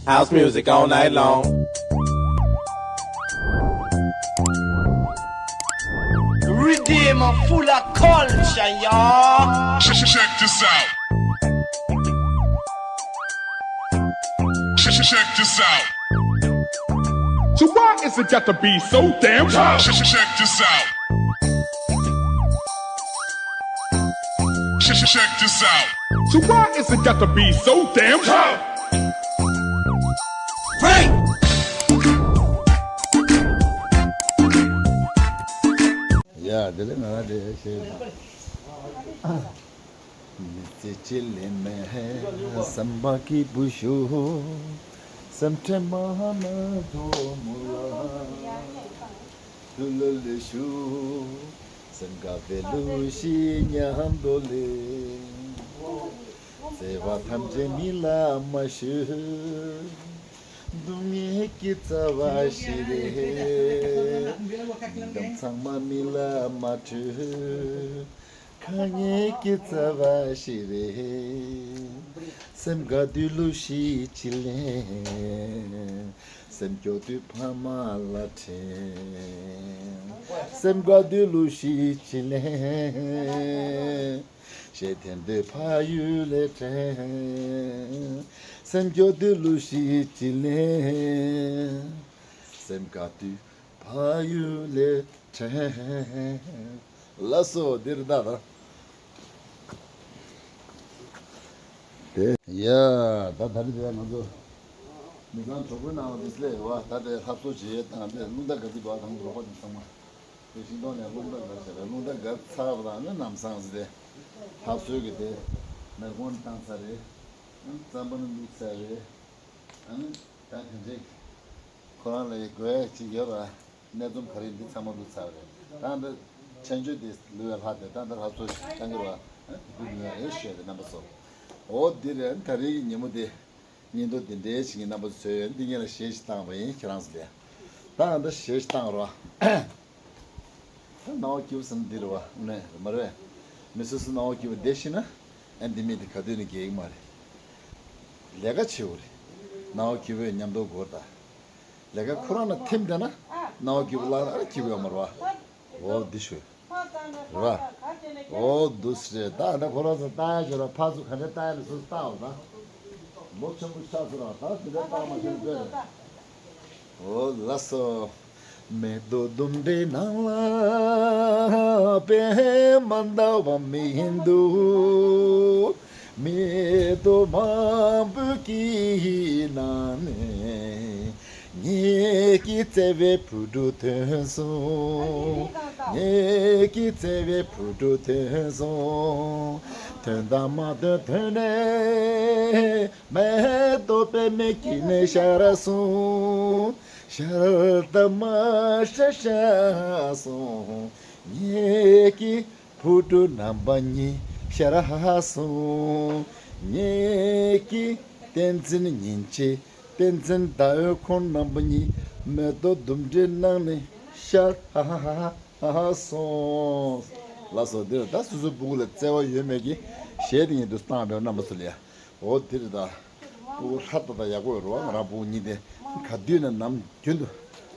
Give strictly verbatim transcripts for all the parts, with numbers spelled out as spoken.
House music all night long. Redeem full of culture, y'all. Check, check this out. Check, check, check this out. So why is it got to be so damn tough? Check, check, check this out. Check, check, check this out. So why is it got to be so damn tough? Hey! ཡ། དེ་ལས་ང་རང་དེ་ཤེས། མི་ཚེ་སྐྱིད་ལེ་མེ་བསམ་པ་སྐྱིད་པོ་ཞུ། སེམས་ཁྲལ་མ་མ་ཐོ་མོ་ལ་ཐུ་ལུ་ལེ་ཞུ། སེམས་དགའ་བའི་ལུ་ཞིག་མཉམ་དུ་ལེ། བརྩེ་བ་ཐམས་ཅད་མི་ལ་མ་ཞུ། སྡུག་བསྔལ་གྱི་རྩ་བ་ཞིག་རེད། འདམ་ཚང་མ་མི་ལ་མ་འཁྲུལ། དཀའ་ངལ་གྱི་རྩ་བ་ཞིག་རེད། སེམས་དགའ་དུས་ལུ་ཞིག་ཅི་ལེན། སེམས་སྐྱོ་དུས་ཕ་མ་ལ་དྲན། སེམས་དགའ་དུས་ལུ་ཞིག་ཅི་ལེན། ཞེ་ཐན་དུས་ཕ་ཡུལ་ལ་དྲན། སེམས་སྐྱོ་དུས་ལུ་ཞིག་ཅི་ལེན། སེམས་དགའ་དུས་ཕ་ཡུལ་ལ་དྲན། ལགས་སོ། འདིར་ད་ད། དེ་ཡ། ད་ད་རེས་དེ་ང་ཚོ་མི་ཚང་གྲོགས་པོའི་ནང་ལ་འདི་སླེབས་ཡོད་པ། ད་དེ་ལྷ་གསོལ་བྱེད་ཡས་དང་དེ་རླུང་རྟ་ག་ཚོད་འདུག་དང་རོགས་པ་དེ་ཚང་མ། དེ་ཤིང་སྡོང་ནས་རླུང་རྟ་ག་བྱས་པས། རླུང་རྟ་ག་ཚར་བ་དང་ནི་ལམ་སང་ཟེར་ཏེ། ལྷ་གསོལ་གྱི་དེ་མེ་སྒོང་བཏང་ཚར་རེད། རྩམ་པ་ནི་བླུགས་ཚར་རེད། ཨ་ནི་ད་དེ་འདྲས་ཁོ་རང་ལ་དགོས་ཡ་ཅིག་ཡོད་པ། གནས་ཚུལ་ག་རེ་འདི་ཚང་མ་བླུགས་ཚར་བ་རེད། ད་འདི་མཆན་བརྗོད་འདི་ལུས་པའི་ལྷ་དེ་ད་འདི་ལྷ་གསོལ་ཞིག་བཏང་གི་རེད་པ། འདི་ལུས་པའི་ལྷ་རེད་ཞུས་ཏེ་རྣམ་པ་ཚོ། འོ་འདི་རེད། ད་རེས་ཀྱི་ཉིན་མོ་འདི་སྙིང་སྟོབས་འདི་འདྲའི་ཞིག་གི་རྣམ་པ་ཚོས་འདི་ངེད་ལ་གཞས་ཤིག་བཏང་བ་ཡིན། ཁྱེད་རང་ཚོ་ལ། ད་འདི་གཞས་ཤིག་བཏང་རོགས། ད་སྣང་བ་སྐྱིད་པོ་ཟེར་ན་འདི་རེད་པ། ནས་མ་རེད་པས། མི་སོ་སོ་སྣང་བ་སྐྱིད་པོ་བསྡད་ཤེས་ན། ཨ་འདི་མི་འདི་ག་དུས་ནས་རྒྱལ་གྱི་མ་རེད། ལས་ཀ་བྱེད་དགོས་རེད། སྣང་བ་སྐྱིད་པོས་མཉམ་དུ་སྒོར་ད། ལས་ཀ་ཁོ་རང་ལ་ཐིམ་བསྡད་ན། སྣང་བ་སྐྱིད་པོ་ལ་ཨ་སྐྱིད་པོ་ཡོད་མ་རེད་པ། འོ་འདི་ཞུ། རེད་པ། འོ་འདུག་སེ་རེད། ད་ད་ཁོ་རང་ཚོ་ལྟ་ཡ་བྱོས་ར། ཕར་ཚུར་ག་འདྲ་ལྟ་ཡ་ལ་སོ་སོ་ལྟ་འོ་ད། ལོ་ཆེན་པོ་ཆགས་སོང་ར། ད་དེ་འདྲ་ལྟ་མ་ཤེས་ན་དཔེ་རེད། འོ་ལགས་སོ། མེ་ཏོག་ལྡུམ་རའི་ནང་ལ་པད་མ་འདྲ་བ་མི་འདུག་མེ་ཏོག་མང་པོ་གི་ནང་ནས་ངེད་ཀྱི་བརྩེ་བའི་བུ་ཕྲུག་ཐོན་སོང་། ངེད་ཀྱི་བརྩེ་བའི་བུ་ཕྲུག་ཐོན་སོང་། ཐོན་དང་མ་ཐོན་ཐོན་ནས། མེ་ཏོག་པད་མའི་དཀྱིལ་ནས་ཤར་སོང་། ཤར་དང་མ་ཤར་ཤར་སོང་། ངེད་ཀྱི་བུ་ཕྲུག་རྣམ་པ་གཉིས་ཤར་སོང་། ངེད་ཀྱི་བསྟན་འཛིན་ཉིན་བྱེད་བསྟན་འཛིན་ཟླ་འོད་ཁོང་རྣམ་པ་གཉིས་མེ་ཏོག་ལྡུམ་རའི་ནང་ནས་ཤར་སོང་། ལགས་སོ། འདིར་ད་སོ་སོའི་སྤུ་གུ་ལ་བརྩེ་བ་ཡོད་མེད་ཀྱི་གཞས་དེ་ངས་འདུག་བཏང་བའི་རྣམ་པ་ཚོ་ལ་ཡ། འོ་དེ་རེད་ད། སྤུ་གུ་ལྷ་ཏག་ཏག་ཡག་པོ་ཡོད་རེད་པ། ང་རང་སྤུ་གུ་གཉིས་དེ་ག་དུས་ནས་ནམ་རྒྱུན་དུ་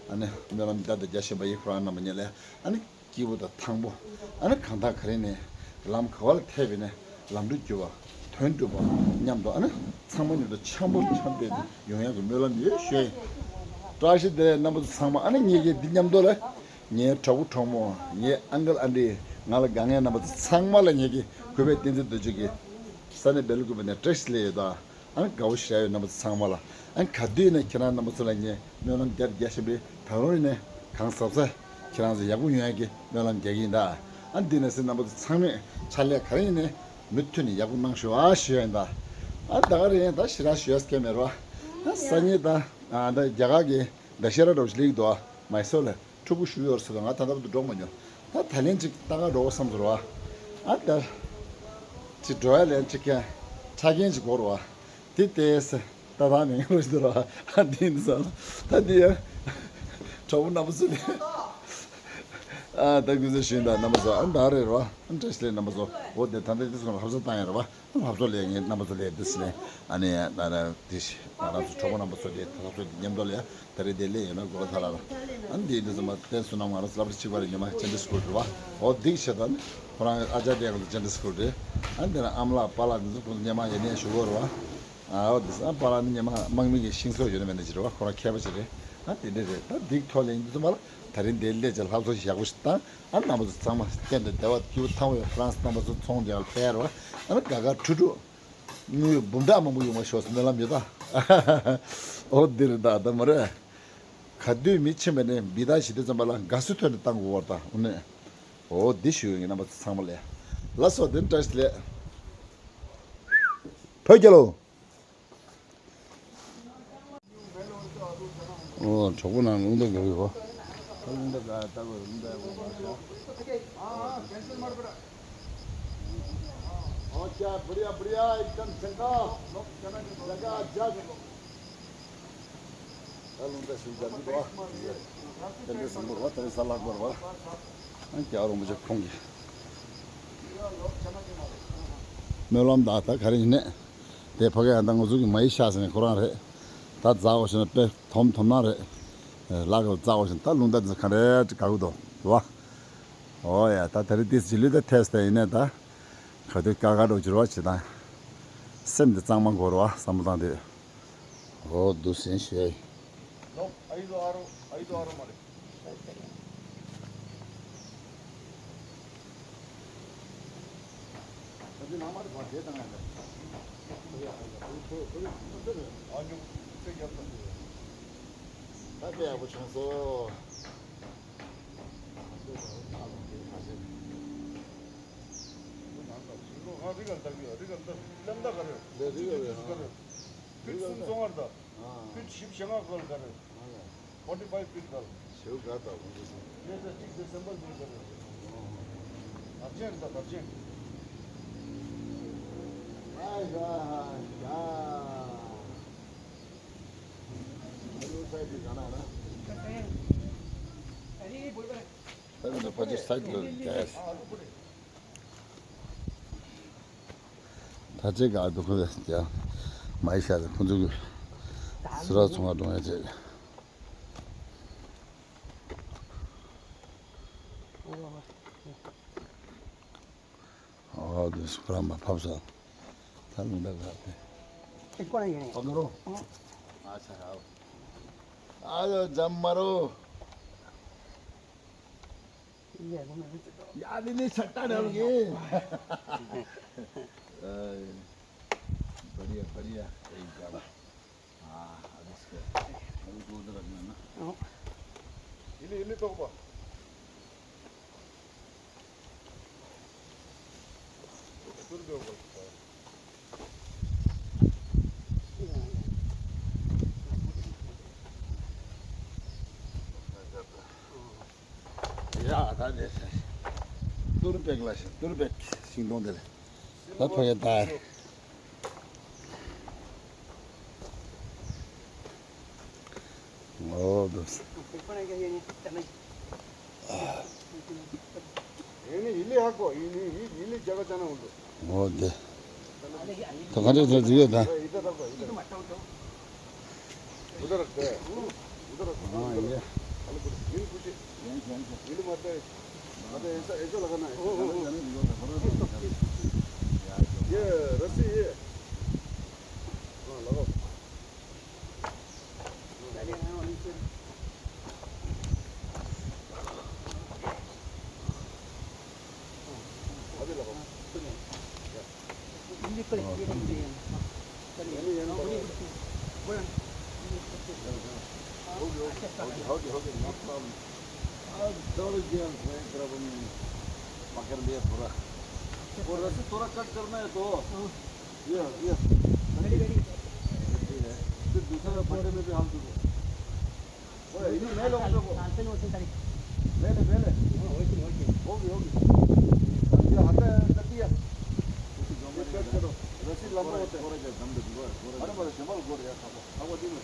ཨ་ནི་སྨོན་ལམ་བརྒྱ་དང་བརྒྱ་བཞིན་པ་ཡིན། ཁོ་རང་རྣམ་པ་གཉིས་ལ་ཨ་ནི་སྐྱིད་པོ་དང་ཐང་པོ། ཨ་ནི་གང་ལྟར་ག་རེ་ནས་ལམ་ག་བ་ལ་ཐེབས་པ་ཡིན་ནའི་ལམ་འགྲོ་རྒྱུ་བ་དོན་འགྲུབ་པ་མཉམ་དུ་ཨ་ནི་ཚང་མ་མཉམ་དུ་འཆམ་པོ་འཆམ་པོ་ཡོང་ཡག་གི་སྨོན་ལམ་ཡོད་ཞུ་ཡ་ཡིན། བཀྲ་ཤིས་བདེ་ལེགས། རྣམ་པ་ཚོ་ཚང་མ་ཨ་ནི་ངེད་ཀྱི་འདི་མཉམ་དུ་ལ། ངའི་གྲོགས་པོ་གྲོགས་མོ། ངའི་ཨང་ཀལ་ཨན་ཊི། ང་ལ་དགའ་མཁན་རྣམ་པ་ཚོ་ཚང་མ་ལ་ངེད་ཀྱི་གུས་པའི་བསྟན་འཛིན་རྡོ་རྗེ་གིས་ས་གནས་སྦེལ་ཀོབ་ནས་བཀྲ་ཤིས་བདེ་ལེགས་ཡོད་ད། ཨ་ནི་དགའ་བོ་ཞེ་དྲག་ཡོད། རྣམ་པ་ཚོ་ཚང་མ་ལ། ཨ་ནི་ག་དུས་ནས་ཁྱེད་རང་རྣམ་པ་ཚོ་ལ་ངས་སྨོན་ལམ་བརྒྱ་རྒྱག་བཞིན་པའི་ད་རུང་ཡིན་ནས་གང་ཟབ་ཟབ་ཁྱེད་རང་ཚོ་ཡག་པོ་ཡོང་ཡག་གི་སྨོན་ལམ་རྒྱག་གི་ཡིན་ད། ཨ་ནི་འདི་ནས་སེ་རྣམ་པ་ཚོ་ཚང་མས་ཕྱག་ལས་ག་རེ་ཡིན་ནས་མུ་མཐུད་ནས་ཡག་པོ་གནང་ཤོག་ཨ་ཞུ་ཡ་ཡིན་ད། ཨ་ནི་ད་ག་རེ་ཡིན་ད་ཞེ་དྲག་ཞུ་ཡ་སྐད་མེད་རོ། ཨ་སང་ཉིན་ད་ཨ་ད་རྒྱ་གར་གྱི་ད་ཤེས་རབ་འདྲ་བོ་ཞིག་སླེབས་ཀྱི་འདུག་ཨ། མའི་སོར་ལ་ཕྲུ་གུ་བཞུགས་ཡོད་ཟེར་བ། ང་ད་ལྟ་བར་དུ་འགྲོ་མ་མྱོང་། ད་ད་ལན་ཅིག་ལྟ་ག་འགྲོ་བསམ་ཟེར་བ། ཨ་ད་ཅིག་འགྲོ་ཡ་ལན་ཅིག་ཁ་ཆ་རྐྱེན་ཅིག་དགོས་རེད་བ། དེ་ལྟས་ད་ད་མིན་རོ་ཟེར་བ། ཨ་འདི་ཡིན་ཟེར། ད་འདི་ཡ་གྲོགས་པོ་རྣམ་པ་ཚོ་ལ་ཨ་ ཨ་ད་གུས་བརྩི་ཞུ་ཡིན་ད་རྣམ་པ་ཚོ། ཨ་ད་རེད་རོ། ཨ་བཀྲ་ཤིས་བདེ་ལེགས་རྣམ་པ་ཚོ། འོ་དེ་ད་ལྟ་དེ་ཚོ་ལ་ལྷ་བཟོ་བཏང་ཡ་རེད་བ། ལྷ་བཟོ་ལས་ངས་རྣམ་པ་ཚོ་ལས་དུས་ནས་ཨ་ནི་ད་ལྟ་དེ་ང་རང་ཚོ་གྲོགས་པོ་རྣམ་པ་ཚོ་དེ་ལྷ་བཟོ་དེ་མཉམ་དུ་ལས་ད་རེས་དེ་ལས་ཡོད་ན་དགོས་ཐ་ལ་ལ། ཨ་ནི་དེ་དུས་ཚོད་མ་བསྟན་སོང་ན་ང་རང་ཚོ་སློབ་གྲྭ་གཅིག་པ་རེད། ཉི་མ་ཅན་དི་སི་ཀུལ་རེད་བ། འོ་དེ་བྱས་ད་ནི་ཁོ་རང་ཨ་ཅག་དེ་ང་ཚོ་ཅན་དི་སི་ཀུལ་རེད། ཨ་ནི་དེ་ན་ཨ་མ་ལགས་པཱ་ལགས་དེ་ཚོ་ཁོང་ཚོ་སྔོན་མ་ཡིན་ནའི་ཞུ་གི་ཡོད་རེད་བ། ཨ་འོ་དེ་ས་པཱ་ལགས་ནི་སྔོན་མ་དམག་མི་གི་ཤིང་བཟོ་ཡོད་ན་མེད་ན་ཅི་རེད་བ། ཁོ་རང་མཁས་པ་ཅིག་རེད། ཨ་དེ་འདྲ་རེད། ད་དེ་ཐོག་ལ་ཡིན་དུས་ཚོད་མ་ལ་ད་རིང་དེ་ལས་ཅིག་ལྷ་བཟོ་ཞིག་ཡག་པོ་ཞིག་བཏང་། ཨ་རྣམ་པ་ཚོ་ཚང་མ་གཏན་དུ་བདེ་བ་སྐྱིད་པོ་ཐང་བའི་ཧྥ་རན་སི་རྣམ་པ་ཚོ་ཚོང་རྒྱག་ལ་ཕེབས་རོགས། ཨ་ནི་དགའ་དགའ་ཁྲུ་ཁྲུ་དངུལ་འབུམ་ཕྲག་མང་པོ་ཡོང་བ་ཤོག་སྨོན་ལམ་ཡོད་ད། འོ་འདིར་ད་ད་མ་རེད། ག་དུས་མི་ཕྱིན་པ་ནས་འབི་ད་ཞི་དུས་ཙམ་པ་ལ་དགའ་བསུ་ཐོན་ནས་བཏང་དགོས་བར་ད་འོ་ནས། འོ་འདི་ཞུ་ཡོང་གི་རྣམ་པ་ཚོ་ཚང་མ་ལ་ལགས་སོ། དེ་བཀྲ་ཤིས་བདེ་ལེགས། བོད་རྒྱལ་ལོ། ཨོ་གྲོགས་པོ་ནང་རླུང་རྟ་རྒྱག་གི་ཡོད། རླུང་རྟ་རྒྱག་ལྟ་བུ་རླུང་རྟ་ཡག་པོ་མ་སོང་། ཨོ་ཀྱ་བུ་རི་ཡ་བུ་རི་ཡ་ཨེག་དམ་ཆེན་ཏོ། ལོག་ཅ་ན་ཅི་ལོག་ཇ་ག་ཇ་ཇ་ལོག་ད་རླུང་རྟ་ཞིག་རྒྱག་གི་འདུག་ཨ། དེ་འདྲའི་བཟང་པོ་རེད་བ། དེ་རིང་གཟའ་ལྷག་པ་རེད་བ། ཨ་རྒྱ་རོང་པོ་ཆེ་ཁོང་གིས་སྨོན་ལམ་དང་ད་ག་རེ་ཡིན་ནས། དེ་ཕ་གི་ཡང་ད་ང་ཚོ་གི་མ་ཡི་ཤ་ཟེར་ནས་ཁོ་རང་རེད། ད་འཛག་འོ་ཞེ་ན་དཔེ་དོམ་དོམ་ནང་རེད། ལག་གི་འཛག་འོ་ཞེ་ན་ད་རླུང་རྟ་འཛིན་ག་རེ་དགའ་གི་འདུག་བ། ཨོ་ཡ་ད་དེ་རིང་དེ་ཟི་ལུས་ད་ཐེས་ད་ཡིན་ནས་ད། ག་དུས་དཀའ་ཁག་འགྲོ་གྱུར་བ་ཇི་ལྟར། སེམས་དེ་གཙང་མ་འགོར་བ་བསམ་བློ་བཏང་དུས། ཨོ་འདུག་སེམས་ཤོད་ཡ་ཡིན། ལོག་ཨ་ཡི་དོ་ཨ་རོ་ཨ་ཡི་དོ་ཨ་རོ་མ་རེད། ད་དཔེ་ཡག་པོ་བྱུང་སོང་། ཕུད་གསུམ་སོང་བར་ད། ཕུད་བཅུ་གསུམ་སོང་བར་ད། ཕུད་ཕྱི་ཕྱི་ལྔ་ག་ལ་ག་རེ། ཕོར་ཊི་ཕའིབ་ཕུད་ག་ལ། ཞེའུ་ག་ད་ཁོང་ཚོ་ཚོ། གནས་ས་གཅིག་དེ་སེམས་པ་འདུག་ག་རེ། དར་ཆེན་ད་དར་ཆེན། ཨ་ཡ་ཡ། ཨ་ལོ་སའི་དེ་ག་ན་ན། ད་ནི་ཕ་ཆེ་སའི་དེ་ལ་རྒྱ་ཡ། ད་ཅི་ག་འདུག་ཁོ་ཡ། མ་ཡི་ཤ་ཟེར་ཁོང་ཚོ་གི་སུ་ར་ཚོང་ང་འགྲོ་ཡ་ཅེ། ཨོ་དེ་སུ་ར་མ་ཕབ་ས། ད་ལུང་ད་ག་དེ། ཨེ་ཀོ་ར་ཡོད་ནི། ཨ་མ་རོ། ཨ་ཆ་ར། ཨ་ཡོ་ཇམ་མ་རོ། ཡ་ལི་ནི་ཆ་ཏ་ར་ལ་གི། ཨེ། बढ़िया बढ़िया। सही काम। हाँ, अब इसको, अभी तो उधर रखना ना। हाँ। इली, इली तो बा। ཡ་ད་ནས་ཏུར་པེག་ལ་ཤི་ཏུར་པེག་ཤིང་སྡོང་དེ་ལ་ད་ཕ་གི་ད། ཨོ་དུ། ཨེ་ནི་ཡི་ལི་ཧ་གོ་ཡི་ནི་ཡི་ལི་ཇ་ག་ཅ་ན་འུ་འདུ། ཨོ་དེ། ད་ག་འདྲ་ད་ཟིག་ཡོད་ད། इधर रख दो, इधर। उधर रखते हैं। उधर रखो। हाँ, ये। ये कुछ। ये, ये, ये। ये मत है। मत है, ऐसा, ऐसा लगाना है। ओ, ओ, ओ। ये रस्सी, ये। हाँ, लगाओ। अभी लगाओ। होगी, होगी, होगी, होगी, no problem। अब दौड़ गया, मैं प्रॉब्लम नहीं। पकड़ लिया थोड़ा। और रस्सी थोड़ा कट करना है तो। ये, ये। फिर दूसरा फंडे में भी हाथ दो। ओए, इन्हें ले लो, उन लोगों को। ले ले, ले ले। होगी, होगी। ये हटा है, कर दिया। ये कट करो। रस्सी लंबा होता है। अरे, बड़े जमाल गोर यार, खाओ, खाओ, दिन में।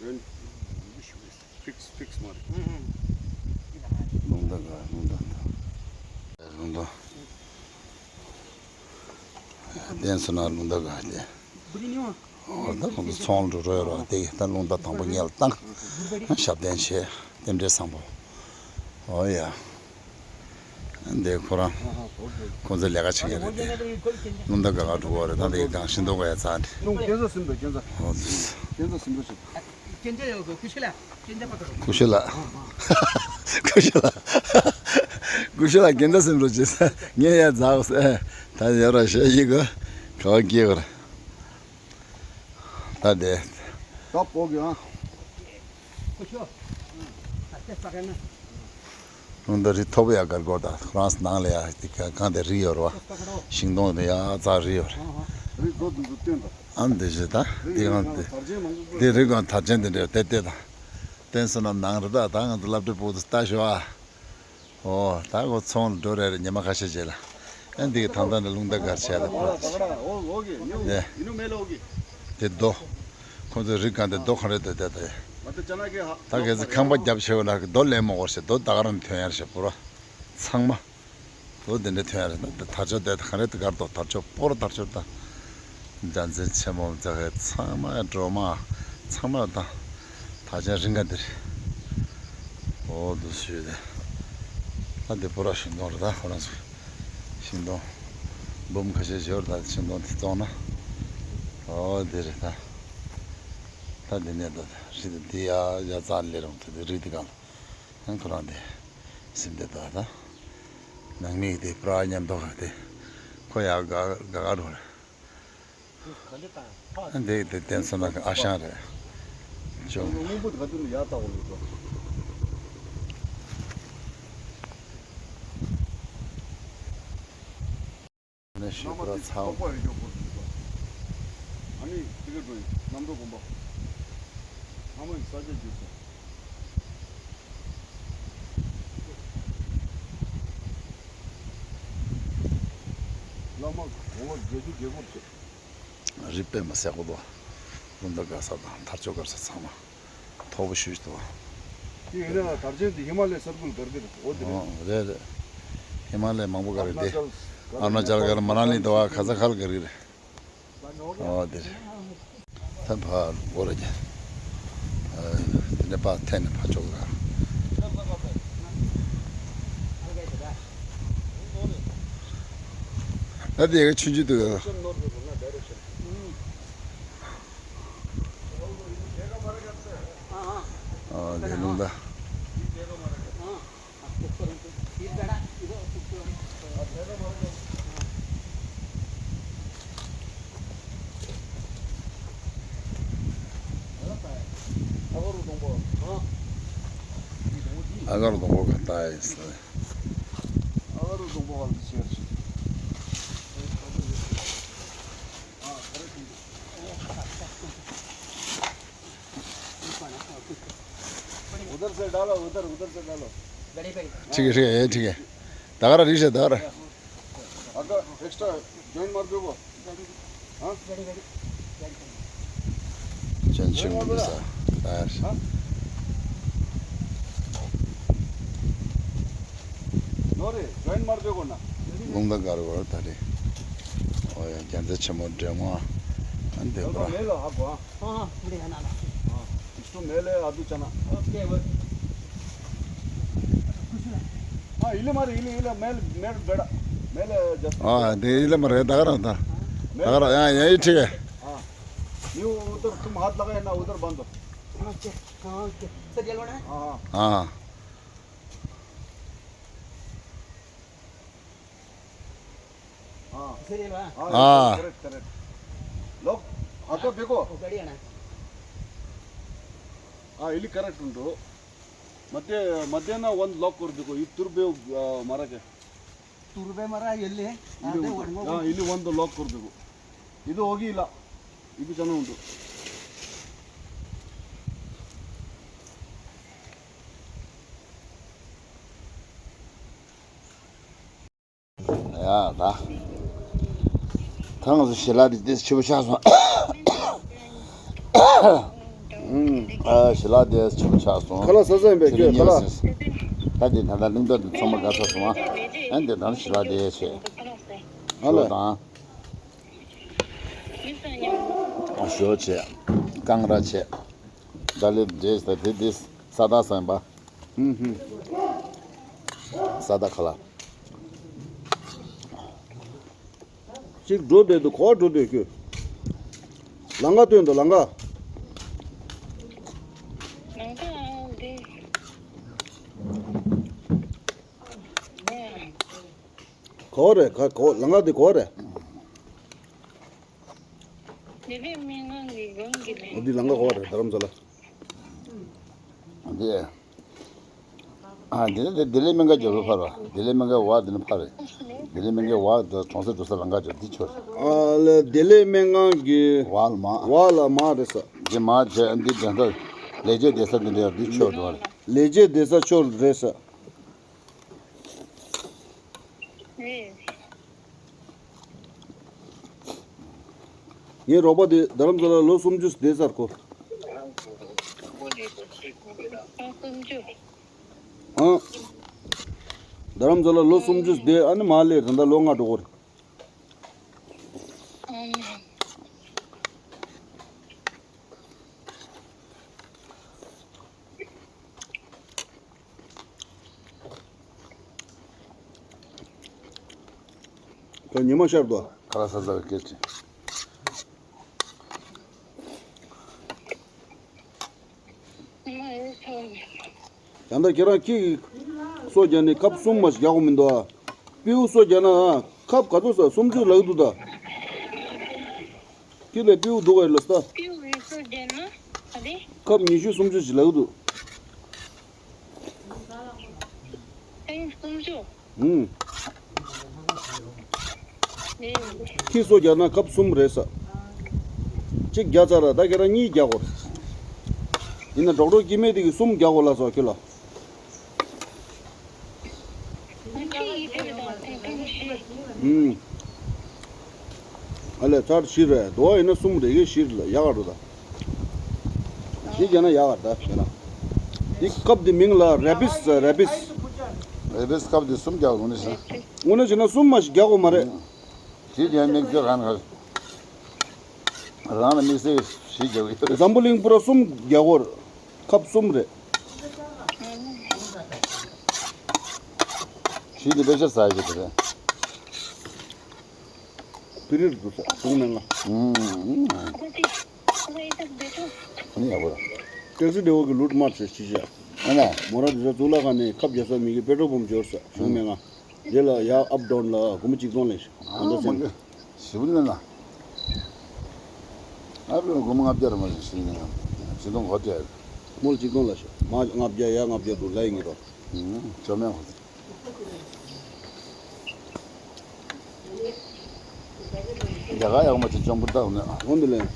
ལོ། ཕིགས་ཕིགས་མ་རེད། ལུང་མདའ་ག་ལུང་མདའ་དང་། ལུང་མདའ། བསྟན་སོང་ན་ལུང་མདའ་ག་དེ། ཨོ་ད་ཁོང་ཚོ་ཚོང་འགྲོ་རོལ་རོགས་དེ་ད་ལུང་མདའ་དང་པོ་ཉལ་བཏང་། ཞབས་བརྟན་བྱས་རྟེན་འབྲེལ་བཟང་པོ། ཨོ་ཡ། འདི་ཁོ་རང་ཁོང་ཚོ་ལས་ཀ་བྱེད་མཁན་རེད་དེ། ལུང་མདའ་ག་ག་འགྲོ་གི་རེད། ད་འདི་སྒང་ཤིང་སྡོང་ག་ཡ་ཚ་འདི། ལུང་རྒྱན་ས་ཟིན་པ་རྒྱན་ས། ཨོ་ཙི། རྒྱན་ས་ཟིན་པ་ཞིག་རྒྱན་ཆ་ཡོད་གི་ཀུ་ཤུ་ལ། རྒྱན་ཆ་པ་ཏོ། ཀུ་ཤུ་ལ། ཀུ་ཤུ་ལ། ཀུ་ཤུ་ལ་རྒྱན་ཆ་ཟིན་རོགས་བྱེད་ས་ངས་ཡ་འཛག་ས། ད་ཡ་ར་ཤ་ཡི་གི་ག་བ་སྐྱེ་གི་རེད། ད་དེ། ད་པོ་གི་ཨ། ཀུ་ཤུ། ད་ལྟ་ས་ག་ན། ལུང་མདའ་རི་མཐོ་པོ་ཡ་གར་སྐོར་དང་ཁོ་རང་ནང་ལ་ཡ་དེ་ག་གང་དེ་རི་ཡོད་རེད་བ། ཤིང་སྡོང་དེ་ཡ་རྩ་རི་ཡོད་རེད། རི་རྡོ་དེ་ཚོ་བཏོན་དང་། ཨ་འདི་ཞེ་ད་འདི་གང་དེ། འདི་རི་གང་དར་ཆེན་དེ་འདྲ་དེ་དེ་དང་། བསྟན་སོང་ན་ནང་རི་དྭགས་ད་ང་ཚོ་སློབ་གྲྭའི་སྤུ་གུ་ཚོ་ལྟ་ཞོག་ཨ། ཨོ་ད་ཁོ་ཚོང་ལ་འགྲོ་རེ་རེ་ཉི་མ་ཁ་ཤས་རྗེས་ལ། ཨ་འདི་གི་ཐང་ཐང་ནས་ལུང་མདའ་གར་བྱས་ལ་ཕུལ། དེ་རྡོ། ཁོ་ཚོའི་རི་སྒང་དེ་རྡོ་གང་རེད་འདུག་དེ་དེ། ད་གལ་སྲིད་ཁང་པ་རྒྱབ་ཆེ་བ་ལ་རྡོ་ལེན་མོ་གོ་ཞེས་རྡོ་ད་ག་རང་ཐོན་ཡར་ཞེས་པོ་ར། ཚང་མ། ལོ་དེ་འདྲ་ཐོན་ཡ་རེད་ན་དེ་དར་ལྕོག་དེ་ག་རེ་དེ་གར་དོ་དར་ལྕོག་སྤོར་དར་ལྕོག་དང་། འཇའ་ཚོན་ཆེན་མོ་མཛེས་ཁ་ཚང་མ་སྒྲོལ་མ་ཚང་མ་དང་། དར་ཆེན་རིང་ག་འདིར། འོ་དུ་ཞུས་ཏེ། ད་འདི་པོ་ར་ཤིང་སྡོང་རེད་ད་ཁོ་རང་ཚོ། ཤིང་སྡོང་འབུམ་ཁ་ཤས་ཞོར་དང་ཤིང་སྡོང་དེ་བཙོང་ན། ཨོ་དེ་རེད་ད། ད་དེ་ནས་ད་རི་དེ་ཡ་ཡ་རྩ་ལས་རུང་དེ་དེ་རི་དེ་གང་ལ་ཁོ་རང་དེ་སིམ་དེ་ད་ད། ནང་མི་དེ་པྲ་མཉམ་དུ་དེ་ཁོ་ཡ་དགའ་དགའ་དགའ་རུང་རེད། འདི་དེ་བསྟན་སོང་ན་ཨ་ཞང་རེད། ཅུང་། སྔོན་པོ་དེ་ག་དུས་ནས་ཡར་བཏགས་པ་ལོས་སོ། ནས་ཞུ་བ་ཚང་། ཨ་ནི་དེ་ག་འགྲོ་ཡིན་རྣམ་གྲོལ་དགོན་པ། ཨ་མ་ཡི་ས་ཆ་བརྗེས་སོང་། བླ་མ་གོང་བ་བརྒྱད་ཅུ་གྱ་དགུ་བྱས། རི་དཔེ་མི་སྲིད་པོ་འདུག་ཀླུང་རྟ་དགའ་ས་དང་མཐར་ཕྱོགས་དགའ་ས་ཚང་མ་མཐོ་པོ་ཞེ་པོ་ཅིག་འདུག་དེ་ཡིན་ན་དར་ཆེན་དེ་ཧི་མ་ལའི་སར་ཀུལ་ག་རེ་རེད། འོ་དེ་རེད། ཨོ་རེད་རེད། ཧི་མ་ལའི་མང་པོ་ག་རེ་དེ། ཨ་རུ་ན་ཅལ་ག་རེ་མ་ན་ལི་འདུག་ཨ་ག་ས་ག་ལ་ག་རེ་རེད། ཨོ་དེ་རེད། ད་ཕར་སྒོ་ར་རྒྱ། དེ་ནས་ཕར་འཐེན་ནས་ཕར་ཕྱོགས་ལ། ད་དེ་ག་ཆུང་ཆུང་འདུག་ཨོ་དེ་ལུང་ད། ཨ་གར་སྡོང་པོ་ག་ལྟ་ཡིན་ཟེར། ཨ་གར་སྡོང་པོ་ག་ལ་ཤེར། उधर से डालो, उधर, उधर से डालो। ठीक है, ठीक है, ये ठीक है। ད་ག་ར་རིགས་ཤིག་ད་ག་ར། अगर एक्स्ट्रा ज्वाइन मार दो। हाँ? चल, शुरू कर सा। हाँ? नो रे, ज्वाइन मार दो ना। ལུང་ད་གར་བར་ད་རེ། ཨོ་ཡ་རྒྱལ་མཚན་ཆེན་མོ་འདྲེ་མོ། ཨ་འདི་པ། हाँ, हाँ, मुझे है ना, ना। हाँ, इसको मेल है, आदू चना। ओके, वो। हाँ, इले मारे, इले, इले, मेल, मेल बेड़ा। मेल है, जस्ट। हाँ, दे, इले मारे, दगरा था। मेल। दगरा, हाँ, यही ठीक है। हाँ। ये उधर तुम हाथ लगाए ना, उधर बांधो। ओके, हाँ, ओके। सर, ये लो ना। हाँ, हाँ। हाँ। सर, ये लो, हाँ। हाँ, हाँ। Correct, correct. लोग, हाथों देखो। वो गाड़ी है ना। हाँ, इली करेक्ट उंटू। मध्य, मध्याह्न ಒಂದು ಲಾಕ್ ಕೊರಬೇಕು. ಈ ತುರ್ಬೆ, ಆ, ಮರಕ್ಕೆ. ತುರ್ಬೆ ಮರ ಎಲ್ಲಿ? ಇಲ್ಲಿ ಅದೇ ಉಂಟು. ಒಣಗೋಗ್ಬಿಟ್ಟು. ಹಾ, ಇಲ್ಲಿ ಒಂದು ಲಾಕ್ ಕೊರಬೇಕು. ಇದು ಹೋಗಿ ಇಲ್ಲ. ಇದು ಚೆನ್ನಾಗಿ ಉಂಟು. ཡ་ད། ཐང་ཞི་ལ་དེ་དེ་ཆུ་བོ་ཆགས་སོང་། ཨ་ཞི་ལ་དེ་ཆུ་བོ་ཆགས་སོང་། ཁ་ལག་ཟ་ཟ་ཡིན་པས་ཁྱོད་ཁ་ལག་ད་དེ་ད་ལྟ་གླིང་རྟ་དེ་ཚང་མ་དགའ་ཚར་སོང་ཨ། ཨ་འདི་ད་ཞི་ལ་དེ་བྱས། ཨ་ལ། ཞོ་དང་། ཞོ་བྱས། རྐང་ར་བྱས། ད་ལེབ་རྗེས་ད་དེ་དེ་ས་ད་ས་ཡིན་པ། ཧུམ་ཧུམ། ས་ད་ཁ་ལག་གཅིག་འགྲོ་བསྡད་འདུག་གོ་འགྲོ་བསྡད་ཁྱོད། ལང་ཀ་སྟོན་འདུག་ལང་ཀ། ལང་ཀ་འདི། གོ་རེད་ག་གོ་ལང་ཀ་འདི་གོ་རེད། འདི་ནས་སྨན་ཁང་གི་སྒང་གི་ལས། འདི་ལང་ཀ་གོ་རེད་རྡ་རམ་ས་ལ། འདི། ཨ་འདི་ནི་འདི་ལས་སྨན་ཁང་རྒྱབ་ལ་ཕར་བ། འདི་ལས་སྨན་ཁང་བ་འདི་ནི་ཕར་རེད། འདི་ལས་སྨན་ཁང་བ་འདི་གྲོང་གསེབ་འགྲོ་ས་ལང་ཀ་རྒྱབ་འདི་ཆོར། ཨ་ལས་འདི་ལས་སྨན་ཁང་གི་བ་ལ་མ། བ་ལ་མ་རེད་ས། འདི་མ་བྱས་འདི་དོན་དག་ལས་བྱེད་བསྡད་ས་འདི་འདྲ་འདི་ཆོར་འགྲོ་བ་རེད། ལས་བྱེད་བསྡད་ས་ཆོར་རེད་ས། ངའི་རོགས་པ་དེ་རྡ་རམ་ས་ལ་ལོ་སུམ་ཅུ་བསྡད་ཚར་གོ། ཨང་། རྡ་རམ་ས་ལ་ལོ་སུམ་ཅུ་བསྡད་ཨ་ནི་མ་སླེབས་ད་ལྟ་ལོ་ལྔ་འགྲོ་གོ་རེད། ད་ཉི་མ་ཤར་དོ། ཁ་ལག་ཟ་ཟ་བའི་སྐད་ཅིག་ཡང་ད་ཁྱེད་རང་ཁྱི་སོ་རྒྱག་ནས་ཁབ་གསུམ་མ་ཞིག་རྒྱག་དགོས་མི་འདུག་ཨ། སྤྲེའུ་སོ་རྒྱག་ན་ཨ། ཁབ་ག་ཚོད་ཟ། སུམ་ཅུ་ལག་འདུག་ད། ཁྱི་ལས་སྤྲེའུ་སྡུག་ག་ལ་ས། སྤྲེའུ་སོ་རྒྱག་ན་ག་རེ། ཁབ་ཉི་ཤུ་སུམ་ཅུ་ཞིག་ལག་འདུག་ཨེ། སུམ་ཅུ། ཧུམ། ཁྱི་སོ་རྒྱག་ན་ཁབ་གསུམ་རེད་ས། གཅིག་རྒྱག་ཚར་ར། ད་ཁྱེད་རང་གཉིས་རྒྱག་དགོས། ཡིན་ན་ཌོག་ཊར་སྐྱེ་དམན་དེ་གིས་གསུམ་རྒྱག་དགོས་ལབ་སོང་ཁྱོད་ལ། ཧུམ། ཨ་ལས་ཚར་བཞི་རེད། དོ་བ་ཡིན་ན་གསུམ་རེ་གི་བཞི་རེད་ལ་ཡག་ག་འགྲོ་ད། བཞི་རྒྱག་ན་ཡག་ག་ད་ཁྱེད་རང་། འདི་ཁབ་འདི་མིང་ལ་རེ་བིས་ཟེར། རེ་བིས། རེ་བིས་ཁབ་འདི་གསུམ་རྒྱག་དགོས་ནི་ཟེར། དངོས་གནས་བྱས་ན་གསུམ་མ་ཞིག་རྒྱག་དགོས་མ་རེད། ཁྱེད་ཀྱིས་དམིགས་བསལ་གང་ག་རང་ལ་དམིགས་བསལ་ཞིག་རྒྱག་གི་ཡོད་རེད། འཛམ་བུ་གླིང་པུ་ར་གསུམ་རྒྱག་དགོས་རེད། ཁབ་གསུམ་རེད། ཁྱི་འདི་དཔེ་ཆ་ཟ་ཡི་དེ་རེད། བི་རིར་འདུག་ས་བྱུང་མེད་ང་། ཨུམ། ཨ་ནི་ཡག་པོ་རེད། ཊེག་སི་ཌེ་བོ་གི་ལུད་མར་ཆེ་ཆེ་ཆེ། ཨ་ན། མོ་ར་དེ་ཚོ་གཙུག་ལག་ཁང་ནས་ཁབ་རྒྱག་ས་མི་གི་པེ་ཊོ་པམ་འབྱོར་ས་བྱུང་མེད་ང་། དེ་ལ་ཡ་ཨབ་ཌའོན་ལ་སྒོར་མོ་གཅིག་སྟོང་ལས་ཤོག་ཨ་ད་མ་ཚན་གི་ཞིབ་ནི་ན། ཨ་ཕྲུག་སྒོར་མོ་ལྔ་བརྒྱ་རེ་མ་ཞིག་ཞིག་ནི་ཡང་ཆིག་སྟོང་གོ་བརྒྱ། མོལ་གཅིག་སྟོང་ལ་ཤོག་མ་ལྔ་བརྒྱ་ཡ་ལྔ་བརྒྱ་འདུག་ལ་ཡིན་གི་རོ། ཨུམ། བཅོམ་ཡང་ཁོ་ཚོ། རྒྱ་གར་ཡག་མ་ཅིག་བཅོམ་པོ་བཏང་ནས། འོ་འདི་ལས།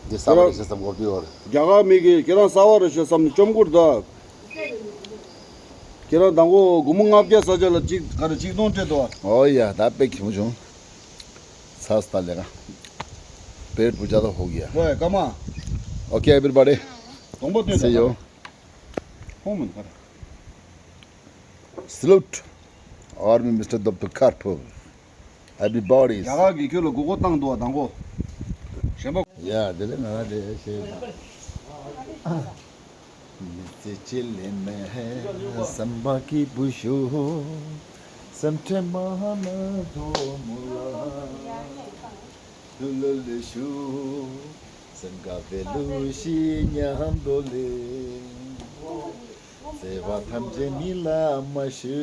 འདི་གསར་པ་རེད་ཤག་བསམ་གོ་བདེ་བ་རེད། རྒྱ་གར་མི་གིས་ཁྱེད་རང་གསར་པ་རེད་ཤག་བསམ་ནས་བཅོམ་གི་རེད་ད། ཁྱེད་རང་དང་པོ་སྒོར་མོ་ལྔ་བརྒྱ་ཟ་ཆ་ལ་གཅིག་ག་རེ་ཆིག་སྟོང་སྤྲད་འདུག་ཨ། ཨོ་ཡ་ད་དཔེ་གི་མོ་བྱུང་། ཚ་སྟ་ལེ་ག་པེཊ་པུ་ཇ་ད་ཧོ་གི་ཡ། ཝེ་ཀ་མ། Okay, everybody. དང་པོ་སྟོན། See you. ཧོ་མིན་ག་རེ། Salute, Army Mister Doctor Karpov. Everybody. རྒྱ་གར་གྱིས་ཁྱོད་ལ་མགོ་སྐོར་བཏང་འདུག་བ་དང་པོ། གཞན་པ། ཡ་དེ་ལས་ང་རང་དེ་ཤེས་དང་། མི་ཚེ་སྐྱེལ་ལེ་མེད་བསམ་པ་སྐྱིད་པོ་ཞུ། སེམས་ཁྲལ་མ་ན་དོ་མོ་ལ། ལུ་ལུ་ལུ་ཞུ། སེམས་དགའ་བའི་གླུ་ཞིག་མཉམ་དུ་ལེན། བརྩེ་བ་ཐམས་ཅད་མི་ལ་མ་ཞུ།